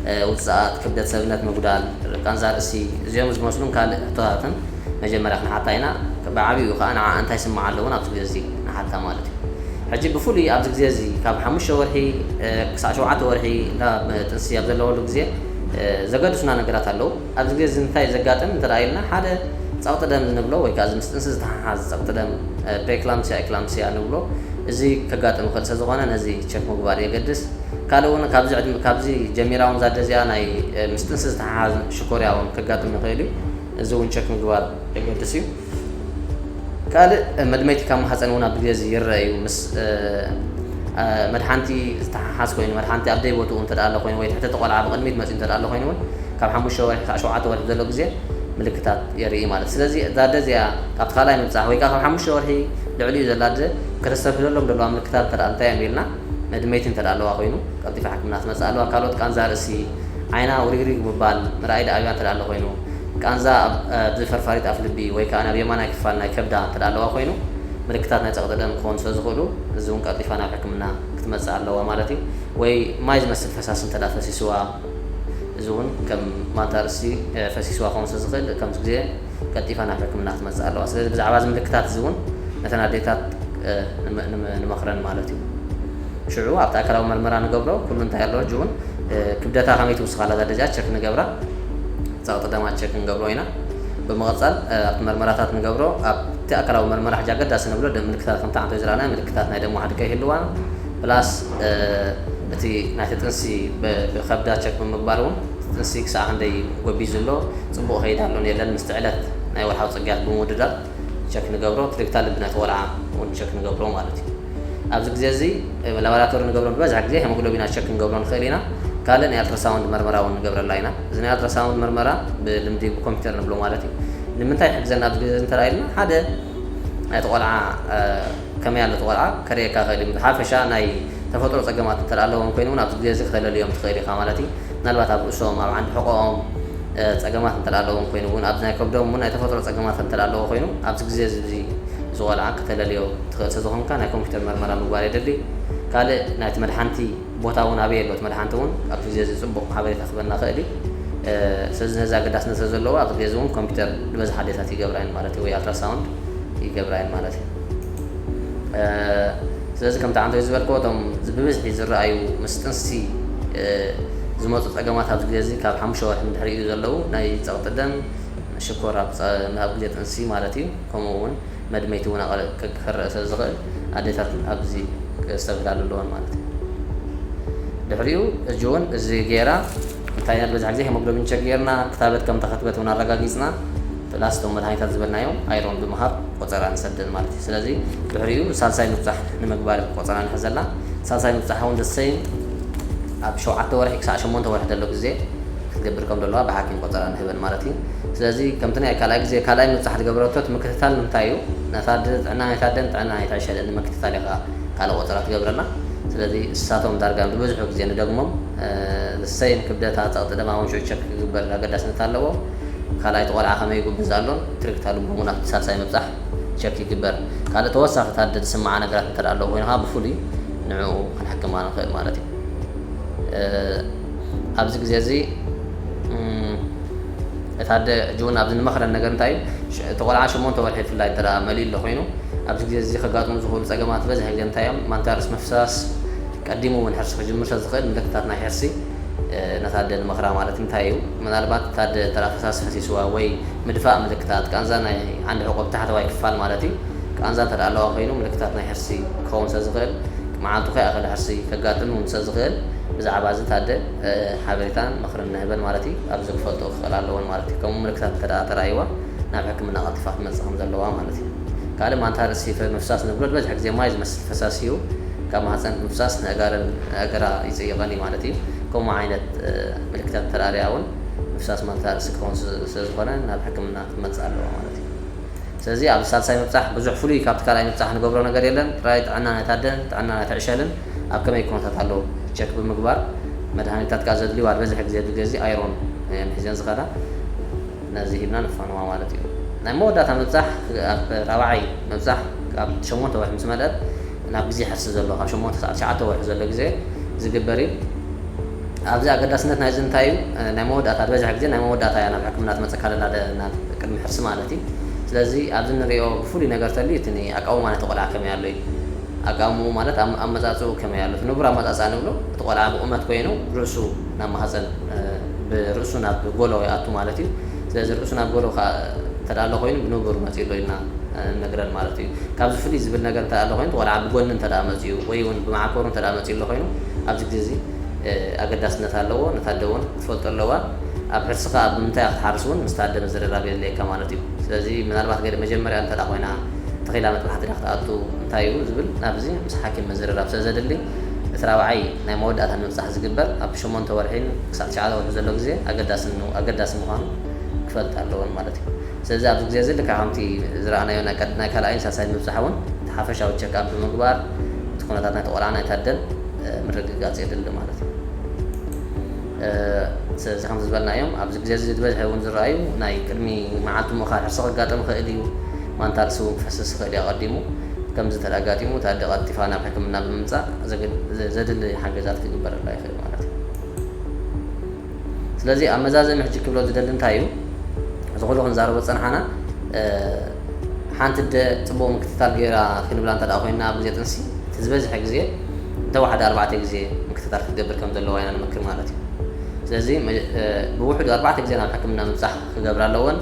እ፣ ውጽኣት፣ ክብደት ሰብነት ምጉዳል፣ ቃንዛ ርእሲ፣ እዚኦም ዝመስሉን ካልእ ሕቶታትን መጀመርያ ክንሓታ ኢና። ብዓብዩ ከኣ ንዓ እንታይ ስምዓ ኣለዎን ኣብዚ ግዜ እዚ ንሓታ ማለት እዩ። ሕጂ ብፍሉይ ኣብዚ ግዜ እዚ ካብ ሓሙሽተ ወርሒ፣ እ፣ ክሳዕ ሸውዓተ ወርሒ እንዳ ጥንሲ ኣብ ዘለወሉ ግዜ፣ እ፣ ዘገድሱና ነገራት ኣለዉ። ኣብዚ ግዜ እዚ እንታይ ዘጋጥም እንተ ደኣ ኢልና፣ ሓደ ጸቕጢ ደም ንብሎ ወይ ከዓ እዚ ምስ ጥንሲ ዝተሓሓዝ ጸቕጢ ደም፣ ፕሬክላምሲያ፣ ኤክላምሲያ ንብሎ፣ እዚ ከጋጥም ይኽእል ስለዝኾነ ነዚ ቸክ ምግባር የገድስ። ካልእ እውን ካብዚ ዕድመ፣ ካብዚ ጀሚራ እውን ዛደ እዚኣ ናይ ምስ ጥንሲ ዝተሓሓዝ ሽኮርያ እውን ከጋጥም ይኽእል እዩ። እዚ እውን ቸክ ምግባር የገድስ እዩ። ካልእ መድመይቲ ካብ ማህፀን እውን ኣብ ግዜ እዚ ይረአ እዩ። ምስ መድሓንቲ ዝተሓሓዝ ኮይኑ፣ መድሓንቲ ኣብ ደይ ቦትኡ እንተ ኣሎ ኮይኑ ወይ ትሕቲ ቆልዓ ብቕድሚት መፅኡ እንተ ኣሎ ኮይኑ እውን ካብ ሓሙሽተ ወርሒ ክሳዕ ሸውዓተ ወርሒ ዘሎ ግዜ ምልክታት የርኢ ማለት እዩ። ስለዚ እዛ ኣደ እዚኣ ኣብቲ ካልኣይ ምብፃሕ ወይ ከዓ ካብ ሓሙሽተ ወርሒ ልዕሊኡ ዘላ ኣደ ከተስተብህለሎም ዘለዋ ምልክታት እንተ እንታይ እዮም ኢልና፣ መድመይቲ እንተ ኣለዋ ኮይኑ ቀልጢፋ ሕክምና ትመፅእ ኣለዋ። ካልኦት ቃንዛ ርእሲ፣ ዓይና ውሪግሪግ ምባል፣ ምርኣይ ደኣብያ እንተ ኣሎ ኮይኑ፣ ቃንዛ ኣብዚ ፈርፋሪት ኣፍ ልቢ ወይ ከዓ ናብ የማናይ ክፋል ናይ ከብዳ እንተ ኣለዋ ኮይኑ ምልክታት ናይ ፀቕጢ ደም ክኾኑ ስለ ዝኽእሉ እዚ እውን ቀልጢፋ ናብ ሕክምና ክትመፅእ ኣለዋ ማለት እዩ። ወይ ማይ ዝመስል ፈሳሲ እንተ ፈሲስዋ እዚ እውን ከም ማንታ ርእሲ ፈሲስዋ ክኸውን ስለ ዝኽእል ከምዚ ግዜ ቀልጢፋ ናብ ሕክምና ክትመፅእ ኣለዋ። ስለዚ ብዛዕባ እዚ ምልክታት እዚ እውን ነተን ኣዴታት ንመኽረን ማለት እዩ። ሽዑ ኣብቲ ኣካላዊ መርመራ ንገብሮ ኩሉ እንታይ ኣሎ ሕጂ እውን ክብደታ ከመይ ትውስኻላ እዛ ደጃ ቸክ ንገብራ፣ ጸቕጢ ደማ ቸክ ንገብሮ ኢና። ብምቕጻል ኣብቲ መርመራታት ንገብሮ ኣብቲ ኣካላዊ መርመራ ሕጂ ኣገዳሲ ንብሎ ደም ምልክታት ከምቲ ዓንቶ ዝረኣና ምልክታት ናይ ደም ዋሕዲ ከይህልዋ ፕላስ እቲ ናይቲ ጥንሲ ብከብዳ ቸክ ብምግባር እውን ጥንሲ ክሳዕ ክንደይ ጎቢዙ ኣሎ፣ ጽቡቕ ከይድ ኣሎን የለን ምስቲ ዕለት ናይ ወርሓዊ ጽግያት ብምውድዳር ቸክ ንገብሮ፣ ትርግታ ልቢ ናይቲ ቆልዓ እውን ቸክ ንገብሮ ማለት እዩ። ኣብዚ ግዜ እዚ ላቦራቶሪ ንገብሮ ብበዝሒ ግዜ ሄሞግሎቢና ቸክ ክንገብሮ ንኽእል ኢና። ካልእ ናይ ኣልትራሳውንድ መርመራ እውን ንገብረላ ኢና። እዚ ናይ ኣልትራሳውንድ መርመራ ብልምዲ ብኮምፒውተር ንብሎ ማለት እዩ። ንምንታይ ይሕግዘና ኣብዚ ግዜ እዚ እንተረኣ ኢልና ሓደ ናይቲ ቆልዓ ከመይ ኣሎ እቲ ቆልዓ ከርእየካ ክእል እዩ። ሓፈሻ ናይ ተፈጥሮ ፀገማት እንተ ኣለዎም ኮይኑ እውን ኣብዚ ግዜ እዚ ክተለልዮም ትኽእል ኢኻ ማለት እዩ። ምናልባት ኣብ ርእሶም ኣብ ዓንዲ ሕቆኦም ፀገማት እንተ ኣለዎም ኮይኑ እውን ኣብዚ ናይ ከብዶም እውን ናይ ተፈጥሮ ፀገማት እንተ ኣለዎ ኮይኑ ኣብዚ ግዜ እዚ እዚ ቆልዓ ክተለልዮ ትኽእል ስለዝኾንካ ናይ ኮምፒውተር መርመራ ምግባር የድሊ። ካልእ ናይቲ መድሓንቲ ቦታ እውን ኣበይ ኣሎ እቲ መድሓንቲ እውን ኣብዚ ግዜ እዚ ፅቡቕ ሓበሬታ ክበና ክእል እዩ። ስለዚ ነዚ ኣገዳስነት ስለዘለዎ ኣብዚ ግዜ እዚ እውን ኮምፒውተር ዝበዝሓ ኣዴታት ይገብራ እየን ማለት እዩ ወይ ኣልትራሳውንድ ይገብራ እየን ማለት እዩ። ስለዚ ከምቲ ዓንቶ ዝበልክዎ እቶም ብብዝሒ ዝረኣዩ ምስ ጥንሲ ዝመፁ ፀገማት ኣብዚ ግዜ እዚ ካብ ሓሙሽተ ወርሒ ንድሕሪኡ ዘለዉ ናይ ፀቕጢ ደም፣ ሽኮር ኣብ ግዜ ጥንሲ ማለት እዩ። ከምኡ እውን መድመይቲ እውን ክረአ ስለ ዝኽእል ኣዴታት ኣብዚ ክስተብህላሉ ኣለዎን ማለት እዩ። ድሕሪኡ እጂ እውን እዚ ገይራ እንታይ ኢና ዝበዝሕ ግዜ ሄሞግሎቢን ቸክ ገይርና ክታበት ከም ተኸትበት እውን ኣረጋጊፅና ፕላስ እቶም መድሃኒታት ዝበልናዮም ኣይሮን ብምሃብ ቆፀራ ንሰደን ማለት እዩ። ስለዚ ድሕሪኡ ሳልሳይ ምብፃሕ ንምግባር ቆፀራ ንሕዘላ። ሳልሳይ ምብፃሕ እውን ዘሰይም ኣብ ሸውዓተ ወርሒ ክሳዕ ሸሞንተ ወርሒ ዘሎ ግዜ ክትገብር ከም ዘለዋ ብሓኪም ቆፀራ ንህበን ማለት እዩ። ስለዚ ከምቲ ናይ ካልኣይ ግዜ ካልኣይ ምብፃሕ ዝገበረቶ እቲ ምክትታል ንምንታይ እዩ? ነታ ኣደ ጥዕና ናይታ ኣደን ጥዕና ናይታ ዕሸልን ንምክትታል ኢኻ ካልእ ቆፀራ ትገብረላ። ስለዚ እሳቶም ዳርጋ ብብዝሑ ግዜ ንደግሞም ዘሰይም ክብደታ ፀቕጢ ደማ እውን ሽዑ ቸክ ክግበር ኣገዳስነት ኣለዎ። ካልኣይ እቲ ቆልዓ ከመይ ይጉብዝ ኣሎን ትርግታ ልቦም እውን ኣብቲ ሳልሳይ ምብፃሕ ቸክ ይግበር። ካልእ ተወሳኺ ታደ ዝስምዓ ነገራት እንተ ኣለዎ ኮይኑ ከዓ ብፍሉይ ንዕኡ ክንሕክማ ንኽእል ማለት እዩ። ኣብዚ ግዜ እዚ እታ ኣደ ሕጂ እውን ኣብዚ ንመኽረን ነገር እንታይ እዩ? እቲ ቆልዓ ሸሞንተ ወርሒ ብፍላይ እንተ መሊኡ ኣሎ ኮይኑ ኣብዚ ግዜ እዚ ከጋጥሙ ዝኽእሉ ፀገማት ዝበዝሐ ግዜ እንታይ እዮም? ማንታ ርእሲ ምፍሳስ፣ ቀዲሙ እውን ሕርሲ ክጅምር ስለ ዝኽእል ምልክታት ናይ ሕርሲ ነታ ኣደ ንመኽራ ማለት እንታይ እዩ? ምናልባት እታ ኣደ እንተ ፈሳሲ ፈሲስዋ ወይ ምድፋእ ምልክታት ቃንዛ ናይ ዓንዲ ሕቆ ብታሕተዋይ ክፋል ማለት እዩ። ቃንዛ እንተ ኣለዋ ኮይኑ ምልክታት ናይ ሕርሲ ክኸውን ስለ ዝኽእል መዓልቱ ከይኣኸለ ሕርሲ ከጋጥም እውን ስለ ዝኽእል ብዛዕባ እዚ እታ ኣደ ሓበሬታን ምኽርን ንህበን ማለት እዩ። ኣብዚ ክፈልጦ ክኽእል ኣለዎን ማለት እዩ። ከምኡ ምልክታት እንተ ተራእይዋ ናብ ሕክምና ቀልጢፋ ክትመፅእ ከም ዘለዋ ማለት እዩ። ካልእ ማንታ ርእሲ ምፍሳስ ንብሎ ዝበዝሕ ግዜ ማይ ዝመስል ፈሳሲ እዩ። ካብ ማህፀን ምፍሳስ ንእጋረን እግራ ይፅይቐን እዩ ማለት እዩ። ከምኡ ዓይነት ምልክታት ተራእያ እውን ምፍሳስ ማንታ ርእሲ ክኸውን ስለ ዝኾነ ናብ ሕክምና ክትመፅእ ኣለዋ ማለት እዩ። ስለዚ ኣብ ሳልሳይ ምብፃሕ ብዙሕ ፍሉይ ካብቲ ካልኣይ ምብፃሕ ንገብሮ ነገር የለን። ጥራይ ጥዕና ናይታ ኣደን ጥዕና ናይታ ዕሸልን ኣብ ከመይ ኩነታት ኣሎ ቸክ ብምግባር መድሃኒታት ካ ዘድልዩ ኣብ ዝበዝሕ ግዜ ኣብዚ ግዜ ኣይሮን እየን ሒዘን ዝኸዳ። ነዚ ሂብና ነፋንዋ ማለት እዩ። ናይ መወዳእታ ምብፃሕ ኣብ ራብዓይ ምብፃሕ ካብ ሸሞንተ ወርሒ ምስ መለአት ናብ ግዜ ሕርሲ ዘሎ ካብ ሸሞንተ ክሳዕ ትሽዓተ ወርሒ ዘሎ ግዜ ዝግበር እዩ። ኣብዚ ኣገዳስነት ናይዚ እንታይ እዩ? ናይ መወዳእታ ዝበዝሕ ግዜ ናይ መወዳእታ እያ ናብ ሕክምና ትመፀካ ዘላ ናብ ቅድሚ ሕርሲ ማለት እዩ። ስለዚ ኣብዚ ንሪኦ ብፍሉይ ነገር ተልዩ እቲ ኣቃውማ ነቲ ቆልዓ ከመይ ኣሎ እዩ። ኣቃውምኡ ማለት ኣመፃፅኡ ከመይ ኣሎ እቲ ንቡር ኣመፃፅኣ ንብሎ እቲ ቆልዓ ብቑመት ኮይኑ ርእሱ ናብ ማህፀን ብርእሱ ናብ ጎሎ ይኣቱ ማለት እዩ። ስለዚ ርእሱ ናብ ጎሎ እንተ ኣሎ ኮይኑ ብንቡር መፂኡ ኣሎ ኢልና ንነግረን ማለት እዩ። ካብዚ ፍልይ ዝብል ነገር እንተ ኣሎ ኮይኑ፣ ቆልዓ ብጎኒ እንተ መፂኡ ወይ እውን ብማዕኮሩ እንተ መፂኡ ኣሎ ኮይኑ፣ ኣብዚ ግዜ እዚ ኣገዳስነት ኣለዎ። ነታ ኣደ እውን ክትፈልጦ ኣለዋ። ኣብ ሕርሲ ከዓ ብምንታይ ክትሓርስ እውን ምስታ ኣደ ምዝርራብ የድልየካ ማለት እዩ። ስለዚ ምናልባት ገለ መጀመርያ እንተ ኮይና ተኺላ መጥባሕቲ ዳ ክትኣቱ እንታይ እዩ ዝብል ናብዚ ምስ ሓኪም ምዝርራብ ስለ ዘድሊ፣ እቲ ራብዓይ ናይ መወዳእታ ንምብፃሕ ዝግበር ኣብ ሸሞንተ ወርሒን ክሳብ ትሽዓተ ወርሒ ዘሎ ግዜ ኣገዳሲ ምዃኑ ክፈልጥ ኣለዎን ማለት እዩ። ስለዚ ኣብዚ ግዜ እዚ ልክዕ ከምቲ ዝረኣናዮ ናይ ካልኣይን ሳልሳይን ምብፃሕ እውን እቲ ሓፈሻዊ ቸክኣፕ ብምግባር እቲ ኩነታት ናይቲ ቆልዓ ናይቲ ኣደን ምርግጋፅ የድሊ ማለት እዩ። ስለዚ ከምቲ ዝበልናዮም ኣብዚ ግዜ እዚ ዝበዝሐ እውን ዝረኣዩ ናይ ቅድሚ መዓልቲ ምእኻል ሕርሲ ከጋጥም ይኽእል እዩ። ማንታ ርእሲ እውን ክፈስስ ይኽእል እዩ ኣቐዲሙ። ከምዚ እንተ ኣጋጢሙ እቲ ኣደ ቀልጢፋ ናብ ሕክምና ብምምፃእ ዘድሊ ሓገዛት ክግበረላ ይኽእል ማለት እዩ። ስለዚ ኣብ መዛዘሚ ሕጂ ክብሎ ዝደሊ እንታይ እዩ፣ እዚ ኩሉ ክንዛረቦ ዝፀናሓና ሓንቲ ኣደ ፅቡቕ ምክትታል ገይራ ክንብላ እንተ ኮይንና ኣብ ግዜ ጥንሲ እቲ ዝበዝሐ ግዜ እንተወሓደ ኣርባዕተ ግዜ ምክትታል ክትገብር ከም ዘለዋ ኢና ንመክር ማለት እዩ። ስለዚ ብውሕዱ ኣርባዕተ ግዜ ናብ ሕክምና ምብፃሕ ክገብራ ኣለወን።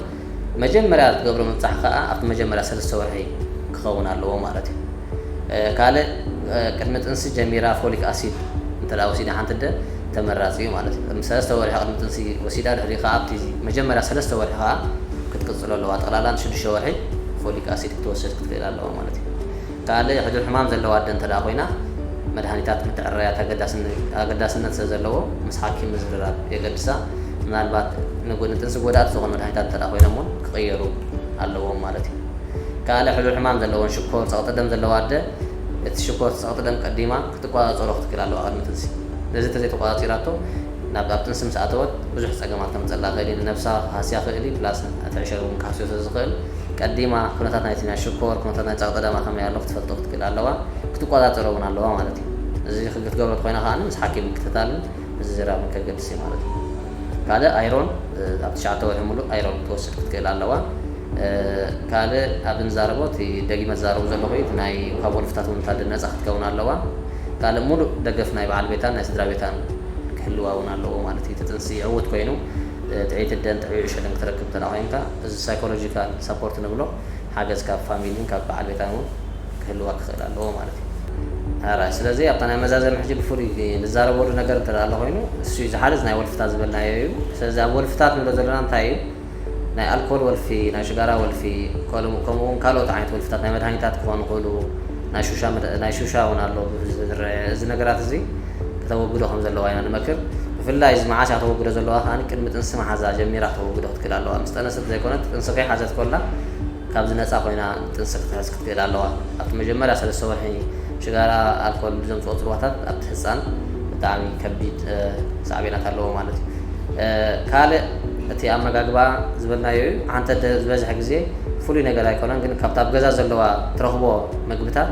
መጀመርያ ትገብሮ ምብፃሕ ከዓ ኣብቲ መጀመርያ ሰለስተ ወርሒ ክኸውን ኣለዎ ማለት እዩ። ካልእ ቅድሚ ጥንሲ ጀሚራ ፎሊክ ኣሲድ እንተ ወሲዳ ሓንቲ ኣደ ተመራፂ እዩ ማለት እዩ። ሰለስተ ወርሒ ቅድሚ ጥንሲ ወሲዳ ድሕሪ ከዓ ኣብቲ መጀመርያ ሰለስተ ወርሒ ከዓ ክትቅፅሎ ኣለዋ። ጠቕላላ ሽዱሽተ ወርሒ ፎሊክ ኣሲድ ክትወስድ ክትክእል ኣለዋ ማለት እዩ። ካልእ ሕዱር ሕማም ዘለዋ ኣደ እንተ ኮይና መድሃኒታት ምትዕረያት ኣገዳስነት ስለ ዘለዎ ምስ ሓኪም ምዝርራብ የገድሳ። ምናልባት ንጥንሲ ጎዳእቲ ዝኾኑ መድሃኒታት እንተ ኮይኖም እውን ክቕየሩ ኣለዎም ማለት እዩ። ካልእ ሕዱር ሕማም ዘለወን ሽኮር፣ ፀቕጢ ደም ዘለዋ ኣደ እቲ ሽኮር፣ ፀቕጢ ደም ቀዲማ ክትቆፃፀሮ ክትክእል ኣለዋ ቅድሚ ጥንሲ። ነዚ እንተዘይተቆፃፂራቶ ናብ ኣብ ጥንሲ ምስ ኣተወት ብዙሕ ፀገማት ከምፀላ ክእል እዩ። ንነብሳ ክሃስያ ክእል እዩ። ፕላስ እቲ ዕሸል እውን ክሃስዮ ስለ ዝኽእል ቀዲማ ኩነታት ናይቲ ናይ ሽኮር፣ ኩነታት ናይ ፀቕጢ ደማ ከመይ ኣሎ ክትፈልጦ ክትክእል ኣለዋ። ክትቆፃፀሮ እውን ኣለዋ ማለት እዩ። እዚ ክትገብሮ ኮይና ከዓ ምስ ሓኪም ምክትታልን ምዝርራብን ከገድስ እዩ ማለት እዩ። ካልእ ኣይሮን ኣብ ትሽዓተ ወርሒ ሙሉእ ኣይሮን ክትወስድ ክትክእል ኣለዋ። ካልእ ኣብ ንዛረቦ እቲ ደጊመ ዝዛረቡ ዘለኹ እቲ ናይ ካብ ወልፍታት እውን ታደ ነፃ ክትከውን ኣለዋ። ካልእ ሙሉእ ደገፍ ናይ በዓል ቤታን ናይ ስድራ ቤታን ክህልዋ እውን ኣለዎ ማለት እዩ። እቲ ጥንሲ ዕውት ኮይኑ ጥዕይቲ ደን ጥዑይ ዕሸልን ክትረክብ እንተ ኮይንካ እዚ ሳይኮሎጂካል ሰፖርት ንብሎ ሓገዝ ካብ ፋሚሊን ካብ በዓል ቤታን እውን ክህልዋ ክኽእል ኣለዎ ማለት እዩ። ኣራይ ስለዚ ኣብታ ናይ መዛዘሚ ሕጂ ብፍሉይ ንዛረበሉ ነገር እንተ ኣሎ ኮይኑ እሱ እዩ ዝሓልዝ ናይ ወልፍታት ዝበልናዮ እዩ። ስለዚ ኣብ ወልፍታት ንብሎ ዘለና እንታይ እዩ? ናይ ኣልኮል ወልፊ፣ ናይ ሽጋራ ወልፊ፣ ከምኡ እውን ካልኦት ዓይነት ወልፍታት ናይ መድሃኒታት ክኾኑ ይኽእሉ፣ ናይ ሹሻ እውን ኣሎ። እዚ ነገራት እዚ ከተወግዶ ከም ዘለዋ ኢና ንመክር። ብፍላይ እዚ መዓስ እያ ከተወግዶ ዘለዋ ከዓ ቅድሚ ጥንሲ መሓዛ ጀሚራ ከተወግዶ ክትክእል ኣለዋ። ምስ ጠነሰት ዘይኮነት ጥንሲ ከይሓዘት ኮላ ካብዚ ነፃ ኮይና ጥንሲ ክትሕዝ ክትክእል ኣለዋ። ኣብቲ መጀመርያ ሰለስተ ወርሒ ሽጋራ ኣልኮል ብዘምፅኦ ፅልዋታት ኣብቲ ህፃን ብጣዕሚ ከቢድ ሳዕቤናት ኣለዎ ማለት እዩ። ካልእ እቲ ኣመጋግባ ዝበልናዮ እዩ። ሓንቲ ኣደ ዝበዝሐ ግዜ ፍሉይ ነገር ኣይኮነን፣ ግን ካብቲ ኣብ ገዛ ዘለዋ ትረኽቦ ምግብታት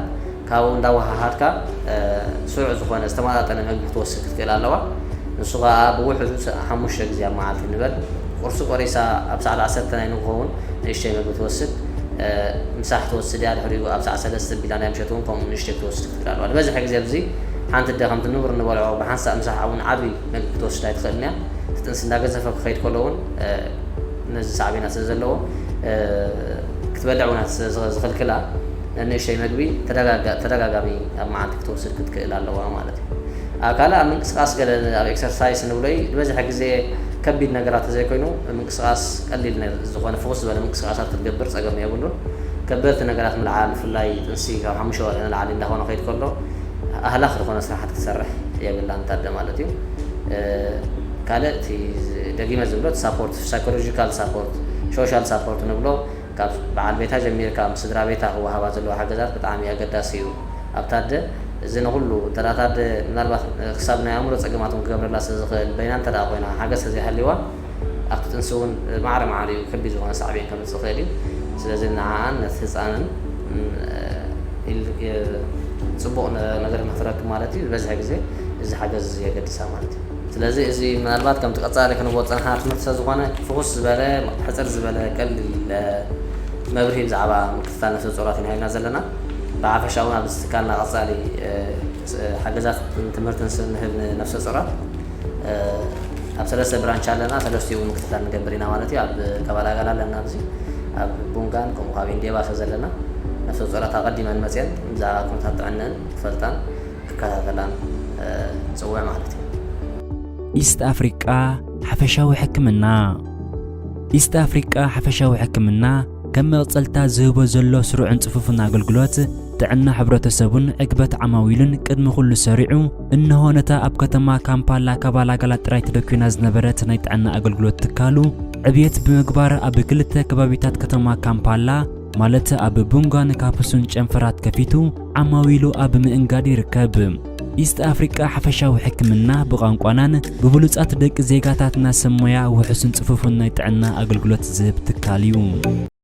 ካብኡ እንዳወሃሃድካ ስሩዕ ዝኾነ ዝተመጣጠነ ምግቢ ክትወስድ ክትክእል ኣለዋ። ንሱ ከዓ ብውሕዱ ሓሙሽተ ግዜ ኣብ መዓልቲ ንበል ቁርሲ ቆሪሳ ኣብ ሰዓት ዓሰርተ ናይ ንግሆ እውን ንእሽተይ ምግቢ ትወስድ። ምሳሕ ትወስድ እያ። ድሕሪኡ ኣብ ሰዓት ሰለስተ ቢላ ናይ ምሸት እውን ከምኡ ንእሽተይ ክትወስድ ክትክእል ኣለዋ። ዝበዝሐ ግዜ ኣብዚ ሓንቲ ኣደ ከምቲ ንቡር እንበልዖ ብሓንሳእ ምሳሕ እውን ዓብዪ ምግቢ ክትወስድ ኣይትኽእልን እያ። እቲ ጥንሲ እንዳገዘፈ ክኸይድ ከሎ እውን ነዚ ሳዕቤናት ስለ ዘለዎ ክትበልዕ እውን ዝኽልክላ ንእሽተይ መግቢ ተደጋጋሚ ኣብ መዓልቲ ክትወስድ ክትክእል ኣለዋ ማለት እዩ። ካልእ ኣብ ምንቅስቃስ ገለ ኣብ ኤክሰርሳይስ ንብሎ እዩ። ዝበዝሐ ግዜ ከቢድ ነገራት ተዘይኮይኑ ምንቅስቃስ ቀሊል ዝኾነ ፍኹስ ዝበለ ምንቅስቃሳት ክትገብር ፀገም የብሉን። ከበድቲ ነገራት ምልዓል ብፍላይ ጥንሲ ካብ ሓሙሽተ ወርሒ ንላዕሊ እንዳኾነ ከይድ ከሎ ኣህላኽ ዝኾነ ስራሓት ክትሰርሕ የብላን ታደ ማለት እዩ። ካልእ እቲ ደጊመ ዝብሎ ሳፖርት፣ ሳይኮሎጂካል ሳፖርት፣ ሶሻል ሳፖርት ንብሎ ካብ በዓል ቤታ ጀሚርካ ምስ ስድራ ቤታ ክወሃባ ዘለዎ ሓገዛት ብጣዕሚ ኣገዳሲ እዩ። ኣብታ ኣደ እዚ ንኩሉ እንተ ኣደ ምናልባት ክሳብ ናይ ኣእምሮ ፀገማት እውን ክገብረላ ስለ ዝኽእል በይና እንተ ኮይና ሓገዝ ተዘይሃልይዋ ኣብቲ ጥንሲ እውን ማዕረ ማዕሪኡ ከቢድ ዝኾነ ሳዕቤን ከምፅእ ዝኽእል እዩ። ስለዚ ንዓኣን ነቲ ህፃንን ፅቡቕ ነገር ንክትረክብ ማለት እዩ ዝበዝሐ ግዜ እዚ ሓገዝ እዚ የገድሳ ማለት እዩ። ስለዚ እዚ ምናልባት ከምቲ ቀፃሊ ክንቦ ፀንሓ ትምህርቲ ስለዝኾነ ፍኹስ ዝበለ ሕፅር ዝበለ ቀሊል መብርሂ ብዛዕባ ምክትታል ነፍሰ ፆራት ኢና ሂብና ዘለና። ብሓፈሻ እውን ኣብዚ ትካልና ቀፃሊ ሓገዛት ትምህርትን ንህብ ንነፍሰ ፆራት ኣብ ሰለስተ ብራንች ኣለና። ሰለስቲኡ ምክትታል ንገብር ኢና ማለት እዩ። ኣብ ከባላጋላ ኣለና፣ ኣብዚ ኣብ ቡንጋን ከምኡ ካብ ኢንዴባሰ ዘለና ነፍሰ ጡራት ኣቐዲመን መፅየን ብዛዕባ ኩነታት ጥዕነን ክፈልጣን ክከታተላን ንፅውዕ ማለት እዩ። ኢስት ኣፍሪቃ ሓፈሻዊ ሕክምና። ኢስት ኣፍሪቃ ሓፈሻዊ ሕክምና ከም መቕጸልታ ዝህቦ ዘሎ ስሩዕን ጽፉፍን ኣገልግሎት ጥዕና ሕብረተሰቡን ዕግበት ዓማዊሉን ቅድሚ ኩሉ ሰሪዑ፣ እንሆ ነታ ኣብ ከተማ ካምፓላ ካባላጋላ ጥራይ ተደኪና ዝነበረት ናይ ጥዕና ኣገልግሎት ትካሉ ዕብየት ብምግባር ኣብ ክልተ ከባቢታት ከተማ ካምፓላ ማለት ኣብ ቡንጋን ካፕሱን ጨንፈራት ከፊቱ ዓማዊሉ ኣብ ምእንጋድ ይርከብ። ኢስት ኣፍሪቃ ሓፈሻዊ ሕክምና ብቋንቋናን ብብሉጻት ደቂ ዜጋታትና ሰብ ሞያ ውሑስን ጽፉፍን ናይ ጥዕና ኣገልግሎት ዝህብ ትካል እዩ።